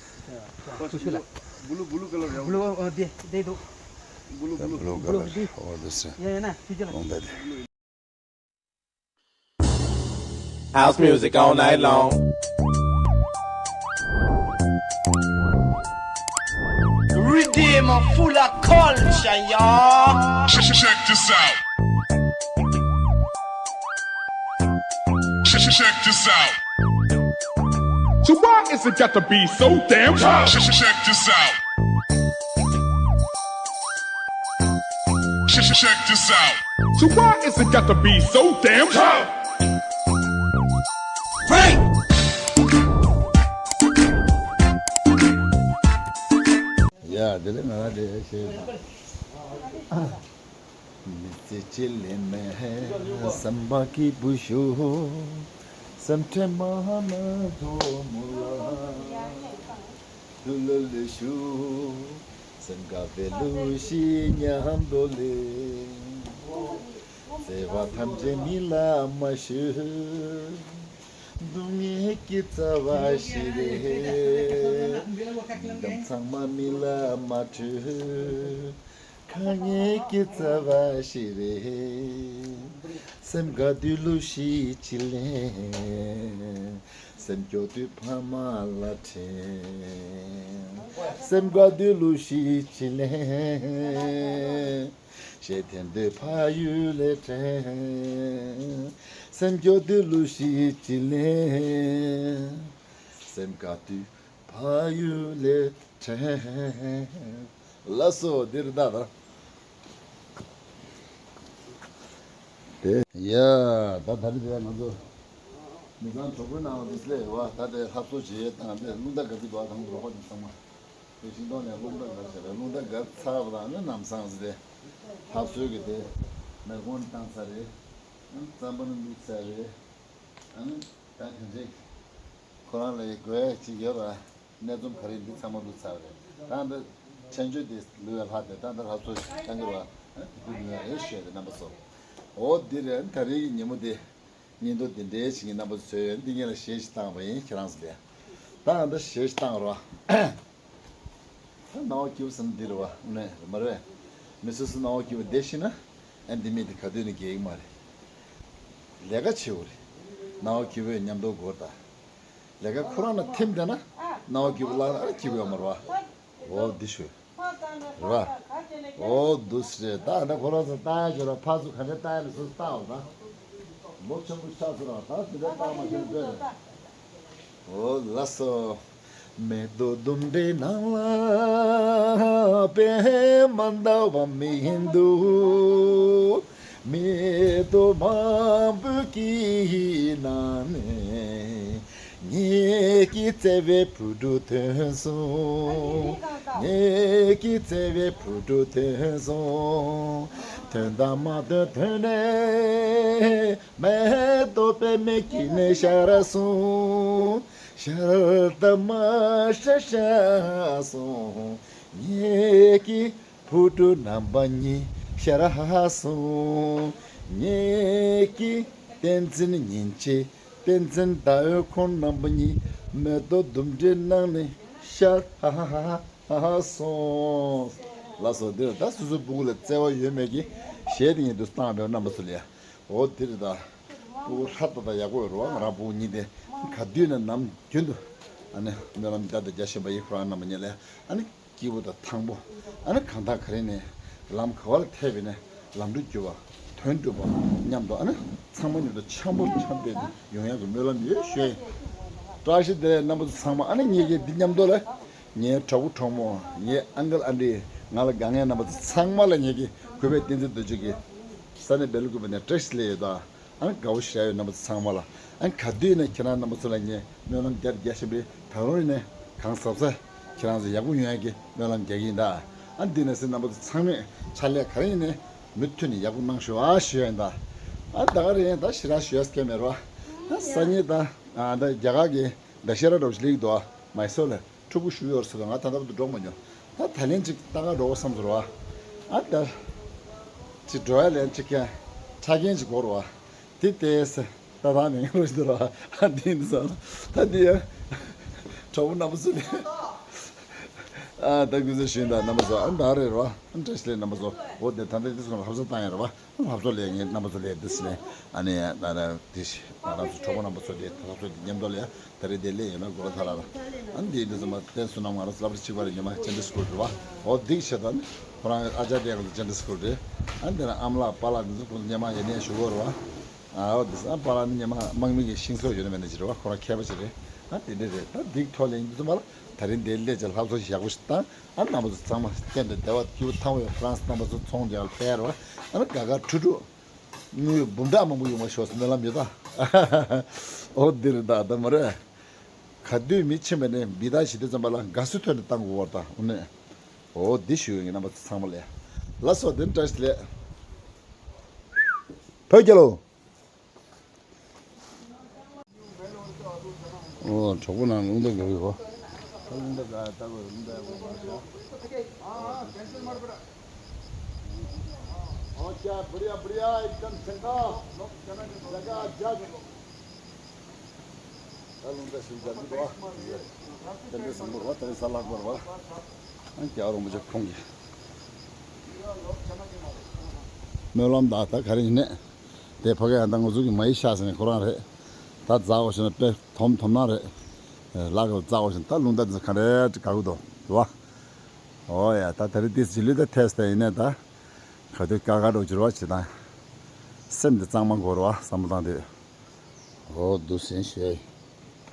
ཀུ་ཤུ་ལ། Blue, blue color རེད། Blue འོ་འདི་འདི་འདུག། Blue, blue. Blue color འོ་འདི་སེ། ཡ་ཡ་ན་ཕི་ཅི་ལ། ལོང་ད་དེ། House music all night long. Rhythm full of culture, y'all. Check, check, check this out. Check, check, check this out. So why is it got to be so damn tough? Check, check, check this out. Check, check, check this out. So why is it got to be so damn tough? Break! ཡ་དེ་ལས་ང་ལ་དེ་བཤད། མི་ཚེ་སྐྱེལ་ལེ་མེད་བསམ་པ་སྐྱིད་པོ་ཞུ། སེམས་ཁྲལ་མ་མ་དོ་མོ་ལ་དུ་ལ་ལེ་ཞུ། སེམས་དགའ་བའི་ལུ་ཞིག་མཉམ་དུ་ལེ། བརྩེ་བ་ཐམས་ཅད་མི་ལ་མ་ཞུ། སྡུག་བསྔལ་གྱི་རྩ་བ་ཞིག་རེད། འདམ་ཚང་མ་མི་ལ་མ་སྤྲོད། དཀའ་ངལ་གྱི་རྩ་བ་ཞིག་རེད། སེམས་དགའ་དུས་ལུ་ཞིག་ཅི་ལེན། སེམས་སྐྱོ་དུས་ཕ་མ་ལ་དྲན། སེམས་དགའ་དུས་ལུ་ཞིག་ཅི་ལེན། ཞེ་ཐན་དུས་ཕ་ཡུལ་ལ་དྲན། སེམས་སྐྱོ་དུས་ལུ་ཞིག་ཅི་ལེན། སེམས་དགའ་དུས་ཕ་ཡུལ་ལ་དྲན། ལགས་སོ། འདིར་ད་ད། དེ་ཡ་ད་ད་རེས་དེ་ང་ཚོ་མི་ཚང་གྲོགས་པོའི་ནང་དུ་སླེབས་པ་ད་དེ་ལྷ་གསོལ་བྱེད་ཡས་དང་དེ་རླུང་རྟ་ག་ཚོད་འདུག་ཨ། དང་རོགས་པ་དེ་ཚང་མ་དེ་ཤིང་ཏོག་ནས་རླུང་རྟ་ག་ཚོད་རེད། རླུང་རྟ་ག་ཚར་བ་དང་ནི་ནམ་སང་ཟེར་ཏེ་ལྷ་གསོལ་གྱི་དེ་མེ་སྒོང་བཏང་ཚར་རེད། རྩམ་པ་ནི་བླུགས་ཚར་རེད། ཨ་ནི་ད་དེ་འདྲས་ཁོ་རང་ལ་ཡི་དགོས་ཡ་ཅིག་ཡོད་ར། གནས་ཚུལ་ག་རེ་འདི་ཚང་མ་བླུགས་ཚར་བ་རེད། ད་འདི་མཆན་བརྗོད་དེ་ལུས་ཡ་ལྷག་དེ་ད་འདི་ལྷ་གསོལ་ཞིག་བཏང་གི་ར། ཨ་དེ་དུས་ལུས་ཡ་རེད་ཞུས་ཏེ་རྣམ་པ་ཚོ། འོ་འདི་རེད། ད་རེས་ཀྱི་ཉིན་མོ་དེ་སྙིང་སྟོབས་དེ་འདྲའི་ཞིག་གི་རྣམ་པ་ཚོ་ཚོས་འདི་ངེད་ལ་གཞས་ཤིག་བཏང་བ་ཡིན། ཁྱེད་རང་ཚོ་དེ་ད་འདི་གཞས་ཤིག་བཏང་རོགས། ད་སྣང་བ་སྐྱིད་པོ་ཟེར་ན་འདི་རེད་བ། ནས་མ་རེད། མི་སོ་སོ་སྣང་བ་སྐྱིད་པོ་བསྡད་ཤེས་ན་ཨ་འདི་མི་དེ་ག་དུས་ནས་རྒས་ཡིན་མ་རེད། ལས་ཀ་བྱེད་འོ་རེད། སྣང་བ་སྐྱིད་པོས་མཉམ་དུ་སྒོར་ད། ལས་ཀ་ཁོ་རང་ལ་ཐིམ་བསྡད་ན་སྣང་བ་སྐྱིད་པོ་བརླག་ན་ཨ་སྐྱིད་པོ་ཡོད་མ་རེད་བ། འོ་འདི་ཞུ། རེད་བ། འོ་འདུག་སེ་རེད། ད་ཨ་ནི་ཁོ་རང་ཚོ་ལྟ་ཡ་ཅིག་ར། ཕར་ཚུར་ག་འདྲ་ལྟ་ཡ་ལ་སོ་སོ་ལྟ་འོ་ད། ལོ་ཆེན་པོ་ཆགས་སོང་ར། ད་དེ་འདྲ་ལྟ་མ་ཤེས་པས། འོ་ལགས་སོ། མེ་ཏོག་ལྡུམ་རའི་ནང་ལ་པད་མ་ཟླ་བ་མི་འདུག་མེ་ཏོག་མང་པོ་གི་ནང་ནས། ངེད་ཀྱི་བརྩེ་བའི་བུ་ཕྲུག་ཐོན་སོང་། ངེད་ཀྱི་བརྩེ་བའི་བུ་ཕྲུག་ཐོན་སོང་། ཐོན་དང་མ་ཐོན་ཐོན་ནས། མེ་ཏོག་པད་མའི་དཀྱིལ་ནས་ཤར་སོང་། ཤར་དང་མ་ཤར་ཤར་སོང་། ངེད་ཀྱི་བུ་ཕྲུག་རྣམ་པ་གཉིས་ཤར་སོང་། ངེད་ཀྱི་བསྟན་འཛིན་ཉིན་བྱེད། བསྟན་འཛིན་ཟླ་འོད་ཁོང་རྣམ་པ་གཉིས་མེ་ཏོག་ལྡུམ་རའི་ནང་ནས་ཤར་ཧ་ཧ་ཧ་ཧ་སོང་། ལགས་སོ། འདིར་ད་སོ་སོའི་སྤུ་གུ་ལ་བརྩེ་བ་ཡོད་མེད་ཀྱི་གཞས་དེ་ཉིད་དུ་བཏང་བའི་རྣམ་པ་ཚོ་ལ་ཡ། འོ་འདིར་ད་སྤུ་གུ་ཧྲ་ཏག་ཏག་ཡག་པོ་ཡོད་རེད་བ། ང་རང་སྤུ་གུ་གཉིས་དེ་ག་དུས་ན་ནམ་རྒྱུན་དུ་ཨ་ནི་སྨོན་ལམ་བརྒྱ་དང་བརྒྱ་བཞིན་པ་ཡིན། ཁོ་རང་རྣམ་པ་གཉིས་ལ་ཨ་ནི། སྐྱིད་པོ་དང་ཐང་པོ། ཨ་ནི་གང་ལྟར་ག་རེ་ནས་ལམ་ག་བ་ལ་ཐེབས་པས་ནས་ལམ་འགྲོ་རྒྱུ་བ། དོན་འགྲུབ་པ། མཉམ་དུ་ཨ་ནི་ཚང་མ་མཉམ་དུ་འཆམ་པོ་འཆམ་པོས་ཡོང་ཡག་གི་སྨོན་ལམ་ཡོད་ཞུ་ཡིན། བཀྲ་ཤིས་བདེ་ལེགས་རྣམ་པ་ཚོ་ཚང་མ། ཨ་ནི་ངེད་ཀྱི་འདི་མཉམ་དུ་ལ་ངའི་གྲོགས་པོ་གྲོགས་མོ། ངའི་ཨང་ཀལ་ཨན་ཊི། ང་ལ་དགའ་མཁན་རྣམ་པ་ཚོ་ཚང་མ་ལ་ངེད་ཀྱི་གུས་པའི་བསྟན་འཛིན་རྡོ་རྗེ་གི་ས་གནས་སྦེལ་ཀོབ་ནས་བཀྲ་ཤིས་བདེ་ལེགས་ཡོད་ད། ཨ་ནི་དགའ་བོ་ཞེ་དྲག་ཡོད། རྣམ་པ་ཚོ་ཚང་མ་ལ། ཨ་ནི་ག་དུས་ནས་ཁྱེད་རང་རྣམ་པ་ཚོ་ལ་ངས་སྨོན་ལམ་རྒྱབ་རྒྱག་བཞིན་པའི་ད་རུང་ཡིན་ནས་གང་ཟབ་ས་ཁྱེད་རང་ཚོ་ཡག་པོ་ཡོང་ཡག་གི་སྨོན་ལམ་རྒྱག་གི་ཡིན་ད། ཨ་ནི་འདི་ནས་སེ་རྣམ་པ་ཚོ་ཚང་མས་ཕྱག་ལས་ག་རེ་ཡིན་ནས་མུ་མཐུད་ནས་ཡག་པོ་གནང་ཤོག་ཨ་ཞུ་ཡ་ཡིན་ད། ཨ་ད་ག་རེ་ཡིན་ད་ཞེ་དྲག་ཞུ་ཡ་སྐད་མེད་རོ། ཨ་སང་ཉིན་ད་ཨ་ད་རྒྱ་གར་གྱི་ད་ཤེས་རབ་འདྲ་བོ་ཞིག་སླེབས་ཀྱི་འདུག་ཨ། མའི་སོར་ལ། ཕྲུ་གུ་བཞུགས་ཡོད་ཟེར་ལ། ང་ད་ལྟ་བར་དུ་འགྲོ་མ་མྱོང་། ད་ད་ལན་ཅིག་ལྟ་ག་འགྲོ་དགོས་བསམ་ཟེར་བ། ཨ་ད་ཅིག་འགྲོ་ཡ་ལན་ཅིག་ཀྱང་ཆ་རྐྱེན་ཅིག་དགོས་རེད་བ། དེ་ལྟས་ད་ད་མིང་རོ་ཞིག་འདུག་ར། ཨ་འདི་འདི་ཟེར་ལ། ད་འདི་ཡ་གྲོགས་པོ་རྣམ་པ་ཚོ་ལས། ཨ་ད་གུས་བརྩི་ཞུ་ཡིན་ད་རྣམ་པ་ཚོ། ཨ་ད་རེད་རོ། ཨ་བཀྲ་ཤིས་བདེ་ལེགས་རྣམ་པ་ཚོ། འོ་དེ་ད་ལྟ་འདི་ཚོ་ལ་ལྷ་བཟོ་བཏང་ཡ་རེད་བ། ལྷ་བཟོ་ལས་ངས་རྣམ་པ་ཚོ་ལས་འདི་ཟེར་ནས། ཨ་ནི་ད་ད་དེ་ང་རང་ཚོ་གྲོགས་པོ་རྣམ་པ་ཚོ་དེ་ད་ལྷ་བཟོ་དེ་མཉམ་དུ་ལས། ད་རེས་དེ་སླེབས་ཡོད་ན་དགོང་དག་ལ། ཨ་ནི་དེ་དུས་ཙམ་པ་བསྟན་བསོད་ནམས་ང་རང་ཚོ་སློབ་གྲྭ་གཅིག་པ་རེད། ཉི་མ་ཅན་ཌེ་སི་ཀུལ་རེད་བ། འོ་འདི་བྱས་ད་ནི་ཁོ་རང་ཨ་ཅག་དེ་ང་ཚོ་ཅན་ཌེ་སི་ཀུལ་རེད། ཨ་ནི་དེ་ན་ཨ་མ་ལགས་པཱ་ལགས་འདི་ཚོ་ཁོང་ཚོ་ཉི་མ་ཡིན་ནའི་བཞུགས་ཡོད་རེད་བ། ཨ་འོ་འདི་ཨ་པཱ་ལགས་ནི་ཉི་མ་དམག་མི་གི་ཤིང་བཟོ་ཡོད་ན་མེད་ན་ཅིག་རེད་བ། ཁོ་རང་མཁས་པ་ཅིག་རེད། ཨ་དེ་འདྲ་རེད། ད་འདི་ཐོག་ལ་ཡིན་དུས་ཙམ་པ་ལ་ད་རིང་འདིར་སླེབས་བྱས་ལྷ་བཟོ་ཡག་པོ་ཞིག་བཏང་། ཨ་རྣམ་པ་ཚོ་ཚང་མ་སྟན་དང་བདེ་བ་སྐྱིད་པོ་ཐང་པོ་ཡོད། ཧྥ་རན་སི་རྣམ་པ་ཚོ་ཚོང་རྒྱག་ལ་ཕེབས་རེད་བ། ཨ་ནི་དགའ་དགའ་སྤྲོ་སྤྲོ། དངུལ་འབུམ་ཕྲག་མང་པོ་ཡོང་བ་ཤོག་ཟེར་སྨོན་ལམ་ཡོད་ད། འོ་འདི་རེད་ད། ད་མ་རེད། ག་དུས་མི་ཕྱིན་པ་ནས་འབི་ཐག་བྱེད་དུས་ཙམ་པ་ལ་དགའ་བསུ་ཐོན་ནས་བཏང་དགོས་བར་ད། འོ་ནས། འོ་འདི་ཞུ་ཡོད་ངེད་རྣམ་པ་ཚོ་ཚང་མ་ལ། ལགས་སོ། དེ་བཀྲ་ཤིས་བདེ་ལེགས། བོད་རྒྱལ་ལོ། ओ, ठोको ना, लूंगा क्या भी हो। लूंगा क्या, तब लूंगा वो। हाँ, कैंसिल मत करा। अच्छा, बढ़िया, बढ़िया, एकदम ठंडा। जगह जग। ད་ལུང་ད་ཞིག་རྒྱག་གི་འདུག་བ། དེ་འདྲའི་བཟང་པོ་རེད་བ། དེ་རིང་གཟའ་ལྷག་པ་རེད་བ། ཨ་རྒྱལ་བ་རིན་པོ་ཆེ་ཁོང་གིས་སྨོན་ལམ་དང་ད་ག་རེ་ཡིན་ནས། དེ་ཕ་གི་ཡང་ད་ང་ཚོ་གི་མ་ཡི་ཤ་ཟེར་ནས་ཁོ་རང་རེད། ད་རྫ་འོ་ཞེ་ན་དཔེ་དོམ་དོམ་ན་རེད། ལག་གི་རྫ་འོ་ཞེ་ན་ད་ལུང་ད་འདི་ཚོ་ག་རེ་དགའ་གི་འདུག་རེད་བ། ཨོ་ཡ། ད་ད་རེས་དེ་ཟི་ལུས་ད་ཐེས་ད་ཡིན་ནས་ད། ག་དུས་དཀའ་ཁག་འགྲོ་གྱུར་བ་ཅི་དང་། སེམས་འདི་གཙང་མ་དགོས་རེད་བ། བསམ་བློ་བཏང་དུས། འོ་འདུག་སེ་ཞོས།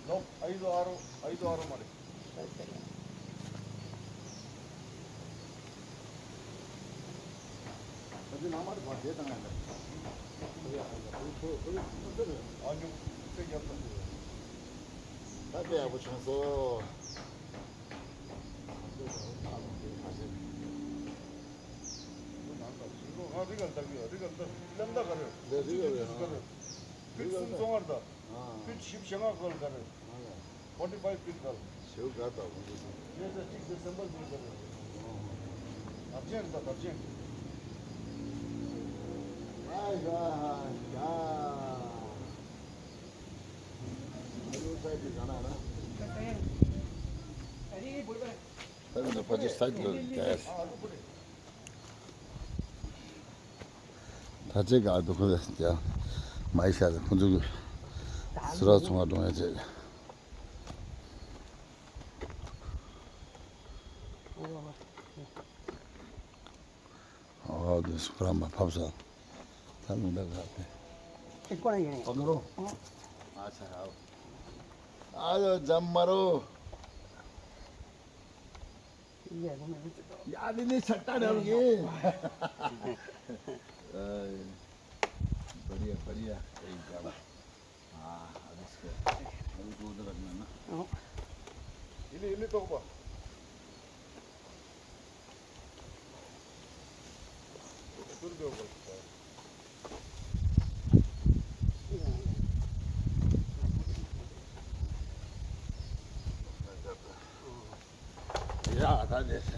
ལོ། ཨ་ཡི་ལོ་ཨ་རོ། ཨ་ཡི་ལོ་ཨ་རོ་མ་རེད། ཨ་ཉུག་ཚེ་རྒྱབ་ལ། ད་དཔེ་ཡག་པོ་བྱུང་སོང་། ཨ་རི་ག་ལྟ་གི་ཡོད། རི་ག་ལྟ་ལམ་ད་ག་རེ། ལས་རི་ག་རེ། ག་རེ། ཕིཊ་གསུམ་སོ་ལྔ་རེད་ད། ཕིཊ་བཞི་བཅོ་ལྔ་ག་ལ་ག་རེ། ཕོར་ཊི་ཕའིབ་ཕིཊ་ག་ལ། ཞེའུ་ག་ད་གོང་དུ་སོང་། ལས་ད་གཅིག་དེ་སེམས་པ་གཅིག་ག་རེ། དར་ཆེན་རེད་ད་དར་ཆེན། ཨ་ཡ་ཡ། ཨ་ལུ་སའི་ཌི་ག་ན་ན། ད་ནི་ཕ་ཅི་སའི་ཌི་ལ་རེད། ད་ཅི་ག་འདུག་ཁོ་ཡ། མ་ཡི་ཤ་ཟེར་ཁོ་ཚོ་གི་སི་ར་ཚོང་བ་འགྲོ་ཡ་བྱེད། ཁོ་རང་མ་ཕབ་སོང་། ད་ལུང་དག་ག་ཕེ། ཁྱེད་ཁོ་རང་ཡིན་ནས། ཨ་ལོ། ཨ་ཆ་རའོ། ཨ་ལོ་འཇམ་མ་རོ། ཡ་ནི་ནི་ཆ་ལྟ་ར་རུ་གི། ཨ། बढ़िया बढ़िया। सही काम। हाँ, अब इसको, अभी तो उधर रखना ना। हाँ। इली, इली तो बा। उधर दे ऊपर। ཡ་ད་ནས་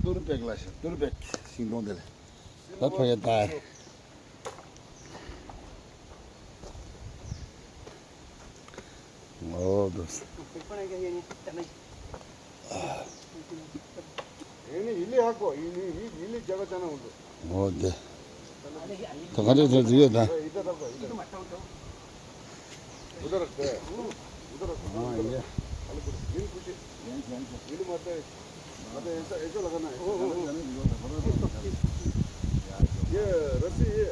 ཏུར་པེག་ལ་ཤི་ཏུར་པེག་ཤིང་སྡོང་དེ་ལ་ད་ཕ་གི་ད། ཨོ་དུ། ཡེ་ནི་ཡི་ལི་ཧ་གོ་ཡི་ནི་ཡི་ལི་ཇ་ག་ཅ་ན་འུ་འདུག་ཨོ་དེ། ད་ག་འདྲ་ཟེར་ཟེར་ཡོད་ད། इधर रखो, इधर। उधर रखते हैं। उधर रखो। हाँ, ये। खाली पूरे। इन कुछ। इन मत है। मत है, ऐसा, ऐसा लगाना है। ये रस्सी ये।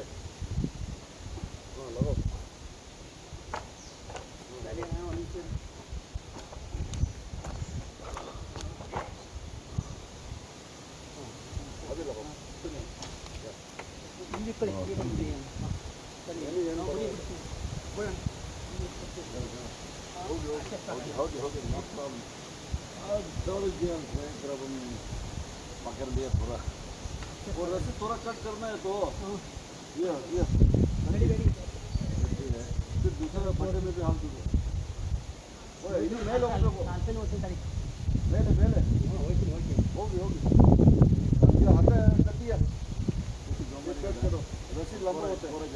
हाँ, लगाओ। पकड़ लिया थोड़ा। वो रस्सी थोड़ा कट करना है तो। ये, ये। फिर दूसरा बंडे में भी हाथ दो। ओए, इधर मेल हो गया वो। मेल है, मेल है। होगी, होगी। ये हटा है, कर दिया। ये कट करो। रस्सी लंबा होता है। अरे,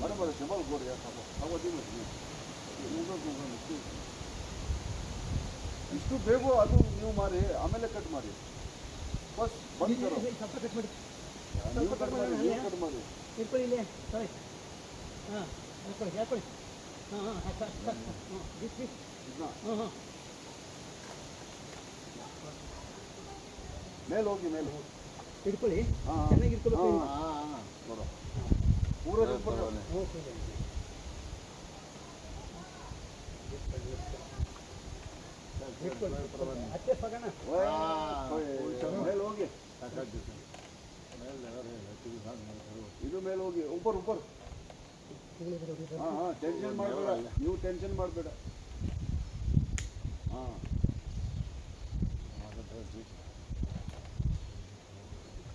बड़े, बड़े, जमाल गोड़ यार, खाओ। खाओ, जी, मत। इसको बेगो, अदु न्यू मारे, आमेले कट मारे। बस, बंद करो। न्यू कट मारे, न्यू कट मारे। मेल होगी, मेल। पूरा ऊपर। मेल होगी। इधर मेल होगी, ऊपर, ऊपर। हाँ, हाँ, टेंशन मार बेटा, यू टेंशन मार बेटा। हाँ।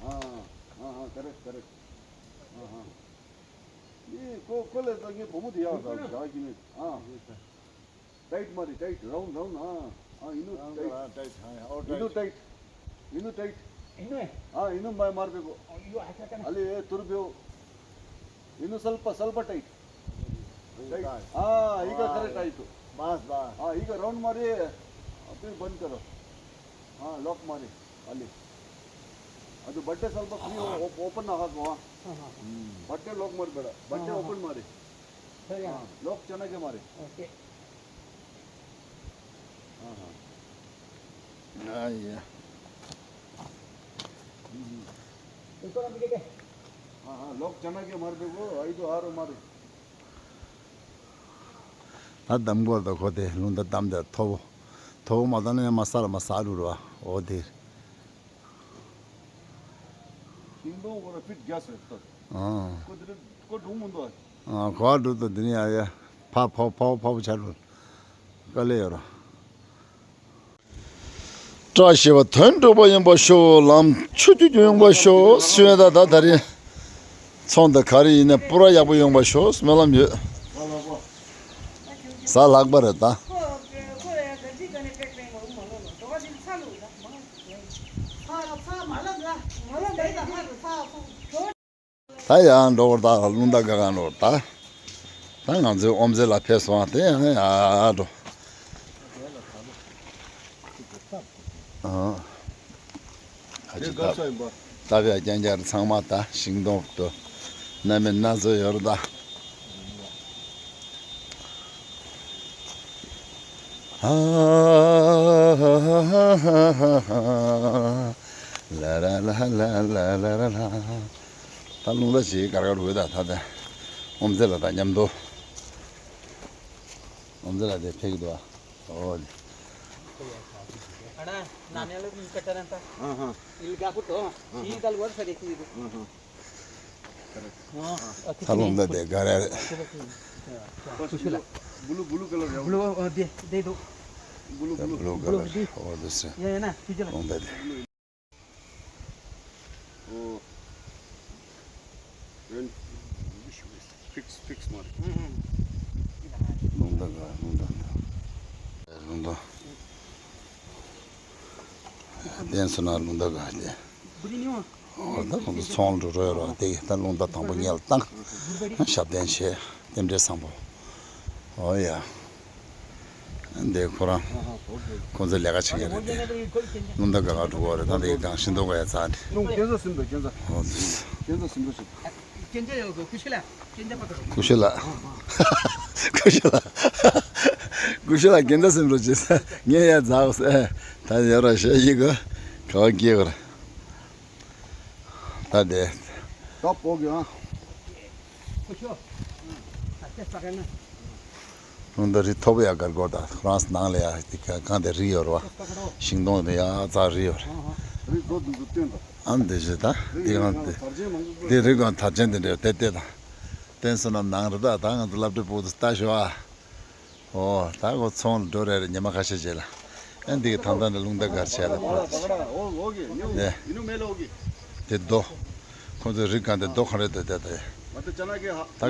हाँ, हाँ, हाँ, करेक्ट, करेक्ट। हाँ, हाँ। ये को, को ले तो ये बहुत ही याद आ रहा है, हाँ। टाइट मारी, टाइट, राउंड, राउंड, हाँ, हाँ, इनु टाइट। टाइट, हाँ, और इनु टाइट। टाइट, इनु टाइट। इनु है? हाँ, इनु मैं मार बेको। और यो ऐसा करना। अले, ए, तुर बेओ। इनु सल्पा, सल्पा टाइट। टाइट। हाँ, इका करे टाइट। बस, बस। हाँ, इका राउंड मारे, फिर बंद करो। हाँ, लॉक मारे, अले। अदु बट्टे सल्पा फ्री ओ-, ओपन ना हाको, हाँ। हाँ, हाँ, हाँ। बट्टे लॉक मार बेटा, बट्टे हाँ, हाँ, ओपन हाँ। मारे। सर, यहाँ। हाँ, लॉक चना के मारे। ओके। हाँ, हाँ। हाँ, ये। ऊपर हम देखे। हाँ, हाँ, लॉक चना के मार बेको, आई तो हारो मारे। ད་འདམ་གོ་ད་ཁོ་དེ་ལུང་ད་འདམ་དེ་ཐོ་བོ། ཐོ་བོ་མ་ད་ནས་མ་ས་ལ་མ་ས་རུ་ར་འོ་དེ། ཤིང་སྡོང་ཁོ་ར་ཕིཊ་བརྒྱ་ཟེར་ཏོ། ཨང་། ཁོ་དེ་རེ་ཁོ་སྒྲུང་མི་འདུག་ཨ། ཨང་། ཁོ་སྒྲུང་ཏོ་དེ་ནི་ཡ་ཡ། ཕ་ཕ་ཕ་ཕ་ཕ་ཆ་རུ། དཀའ་ལས་ཡོད་ར། བཀྲ་ཤིས་པ་དོན་འགྲུབ་པ་ཡིན་པ་ཤོག་ལམ་ཆུ་རྒྱུས་ཡོང་པ་ཤོག་སུན་ད་ད་ད་རེ། ཚོང་ད་ག་རེ་ཡིན་ན་པུ་ར་ཡག་པོ་ཡོང་པ་ཤོག་སྨོན་ལམ་ཡོད། ཟ་ལྷག་པ་རེད་ད། ད་ཡང་འགྲོ་བར་ད་རླུང་རྟ་དགའ་ག་འགྲོ་བར་ད། ད་ང་ཚོའི་ཨོམ་ཟེ་ལ་ཕེབས་སོང་དེ་ཡང་ཡ་འགྲོ། ཨ་ཅི་ད། ད་བས་རྐྱང་རྐྱང་ཚང་མ་ད་ཤིང་སྡོང་དུ་གནམ་མེད་ན་ཚོད་ཡོད་རེད་ད། ཧ་ཧ་ཧ་ཧ་ཧ། ལ་ལ་ལ་ལ་ལ་ལ་ལ་ལ། ད་རླུང་རྟ་ཞིག་གར་གར་འགྲོ་གི། ད་ད་ད་ཨོམ་ཙེ་ལ་ད་མཉམ་དུ། ཨོམ་ཙེ་ལ་དེ་ཕེབས་ཀྱི་འདུག་ཨ། ཨོ། अड़ा, नाम यार कटर था। हाँ, हाँ। इलगा को तो, हाँ, हाँ। ये दल वर्ष देखिए। हाँ, हाँ। ད་རླུང་རྟ་དེ་ག་རེ་རེད། कुछ ला। ब्लू, ब्लू कलर है। ब्लू, अ, दे, दे दो। ब्लू, ད་ब्लू। ब्लू कलर འོ་དེ་ཟེར། ये है ना, तुझे ला। རླུང་རྟ་དེ། ओ। फिक्स, फिक्स मार। हम्म, हम्म। རླུང་རྟ་ག་རླུང་རྟ་འདི། རླུང་རྟ། བསྟན་སོང་ན་རླུང་རྟ་ག་དེ། འོ་ད་ཁོང་ཚོ་ཚོང་འགྲོ་རོགས་རོགས་དེ་ད་རླུང་རྟ་དང་པོ་ཉལ་བཏང་། ཞབས་བརྟན་བྱས། རྟེན་འབྲེལ་བཟང་པོ། ཨོ་ཡ། འདི་ཁོ་རང་། ཁོང་ཚོ་ལས་ཀ་བྱེད་མཁན་རེད་དེ། རླུང་རྟ་ག་ག་འགྲོ་གི་རེད། ད་འདི་གང་ཤིང་སྡོང་ག་ཡ་ཚ་འདི། ཀན་ཇ་སིམ་འགྲོ་ཀན་ཇ། ཨོ་དེ། ཀན་ཇ་སིམ་འགྲོ་ཞིག་ཀན་ཇ་ཡོད་གོ། ཀུ་ཤི་ལ། ཀན་ཇ་པ་ཏོ། ཀུ་ཤི་ལ། ཀུ་ཤི་ལ། ཀུ་ཤི་ལ་ཀན་ཇ་སིམ་འགྲོ་ཅེས། ངས་ཡ་ཛའོ་ཟེར། ད་ཡོད་ར་ཤ་ཡི་གོ། ག་བ་སྐྱེ་གོ་ར། ད་དེ། ད་པོ་གི་ཨ། རླུང་རྟ་རི་མཐོ་པོ་ཡ་གར་གོ། ད་ཁོ་རང་ནང་ལ་ཡ་དེ་ག་གང་དེ་རི་ཡོད་རེད་བ། ཤིང་སྡོང་དེ་ཡ་ཙག་རི་ཡོད་རེད། རི་མདོ་དེ་ཚོ་སྟོན་དང་། ཨ་འདི་བཞི་ད་འདི་གང་དེ། འདི་རི་གང་དར་ཆེན་དེ་འདྲ་དེ་ལྟས་དང་། བསྟན་སོང་ན་ནང་རི་ད་ད་ང་ཚོ་སློབ་གྲྭའི་སྤུ་གུ་ཚོ་ལྟ་ཤོག་ཨ། ཨོ་ད་ཁོ་ཚོང་ལ་འགྲོ་རེ་རེ་ཉི་མ་ཁ་ཤས་རྗེས་ལ། ཨ་འདི་གི་ཐང་ཐང་དུ་རླུང་རྟ་གར་བྱས་ལ་ཕར། དེ་རྡོ། ཁོ་ཚོའི་རི་སྒང་དེ་རྡོ་གང་རེད་དེ་དེ་དེ། ད་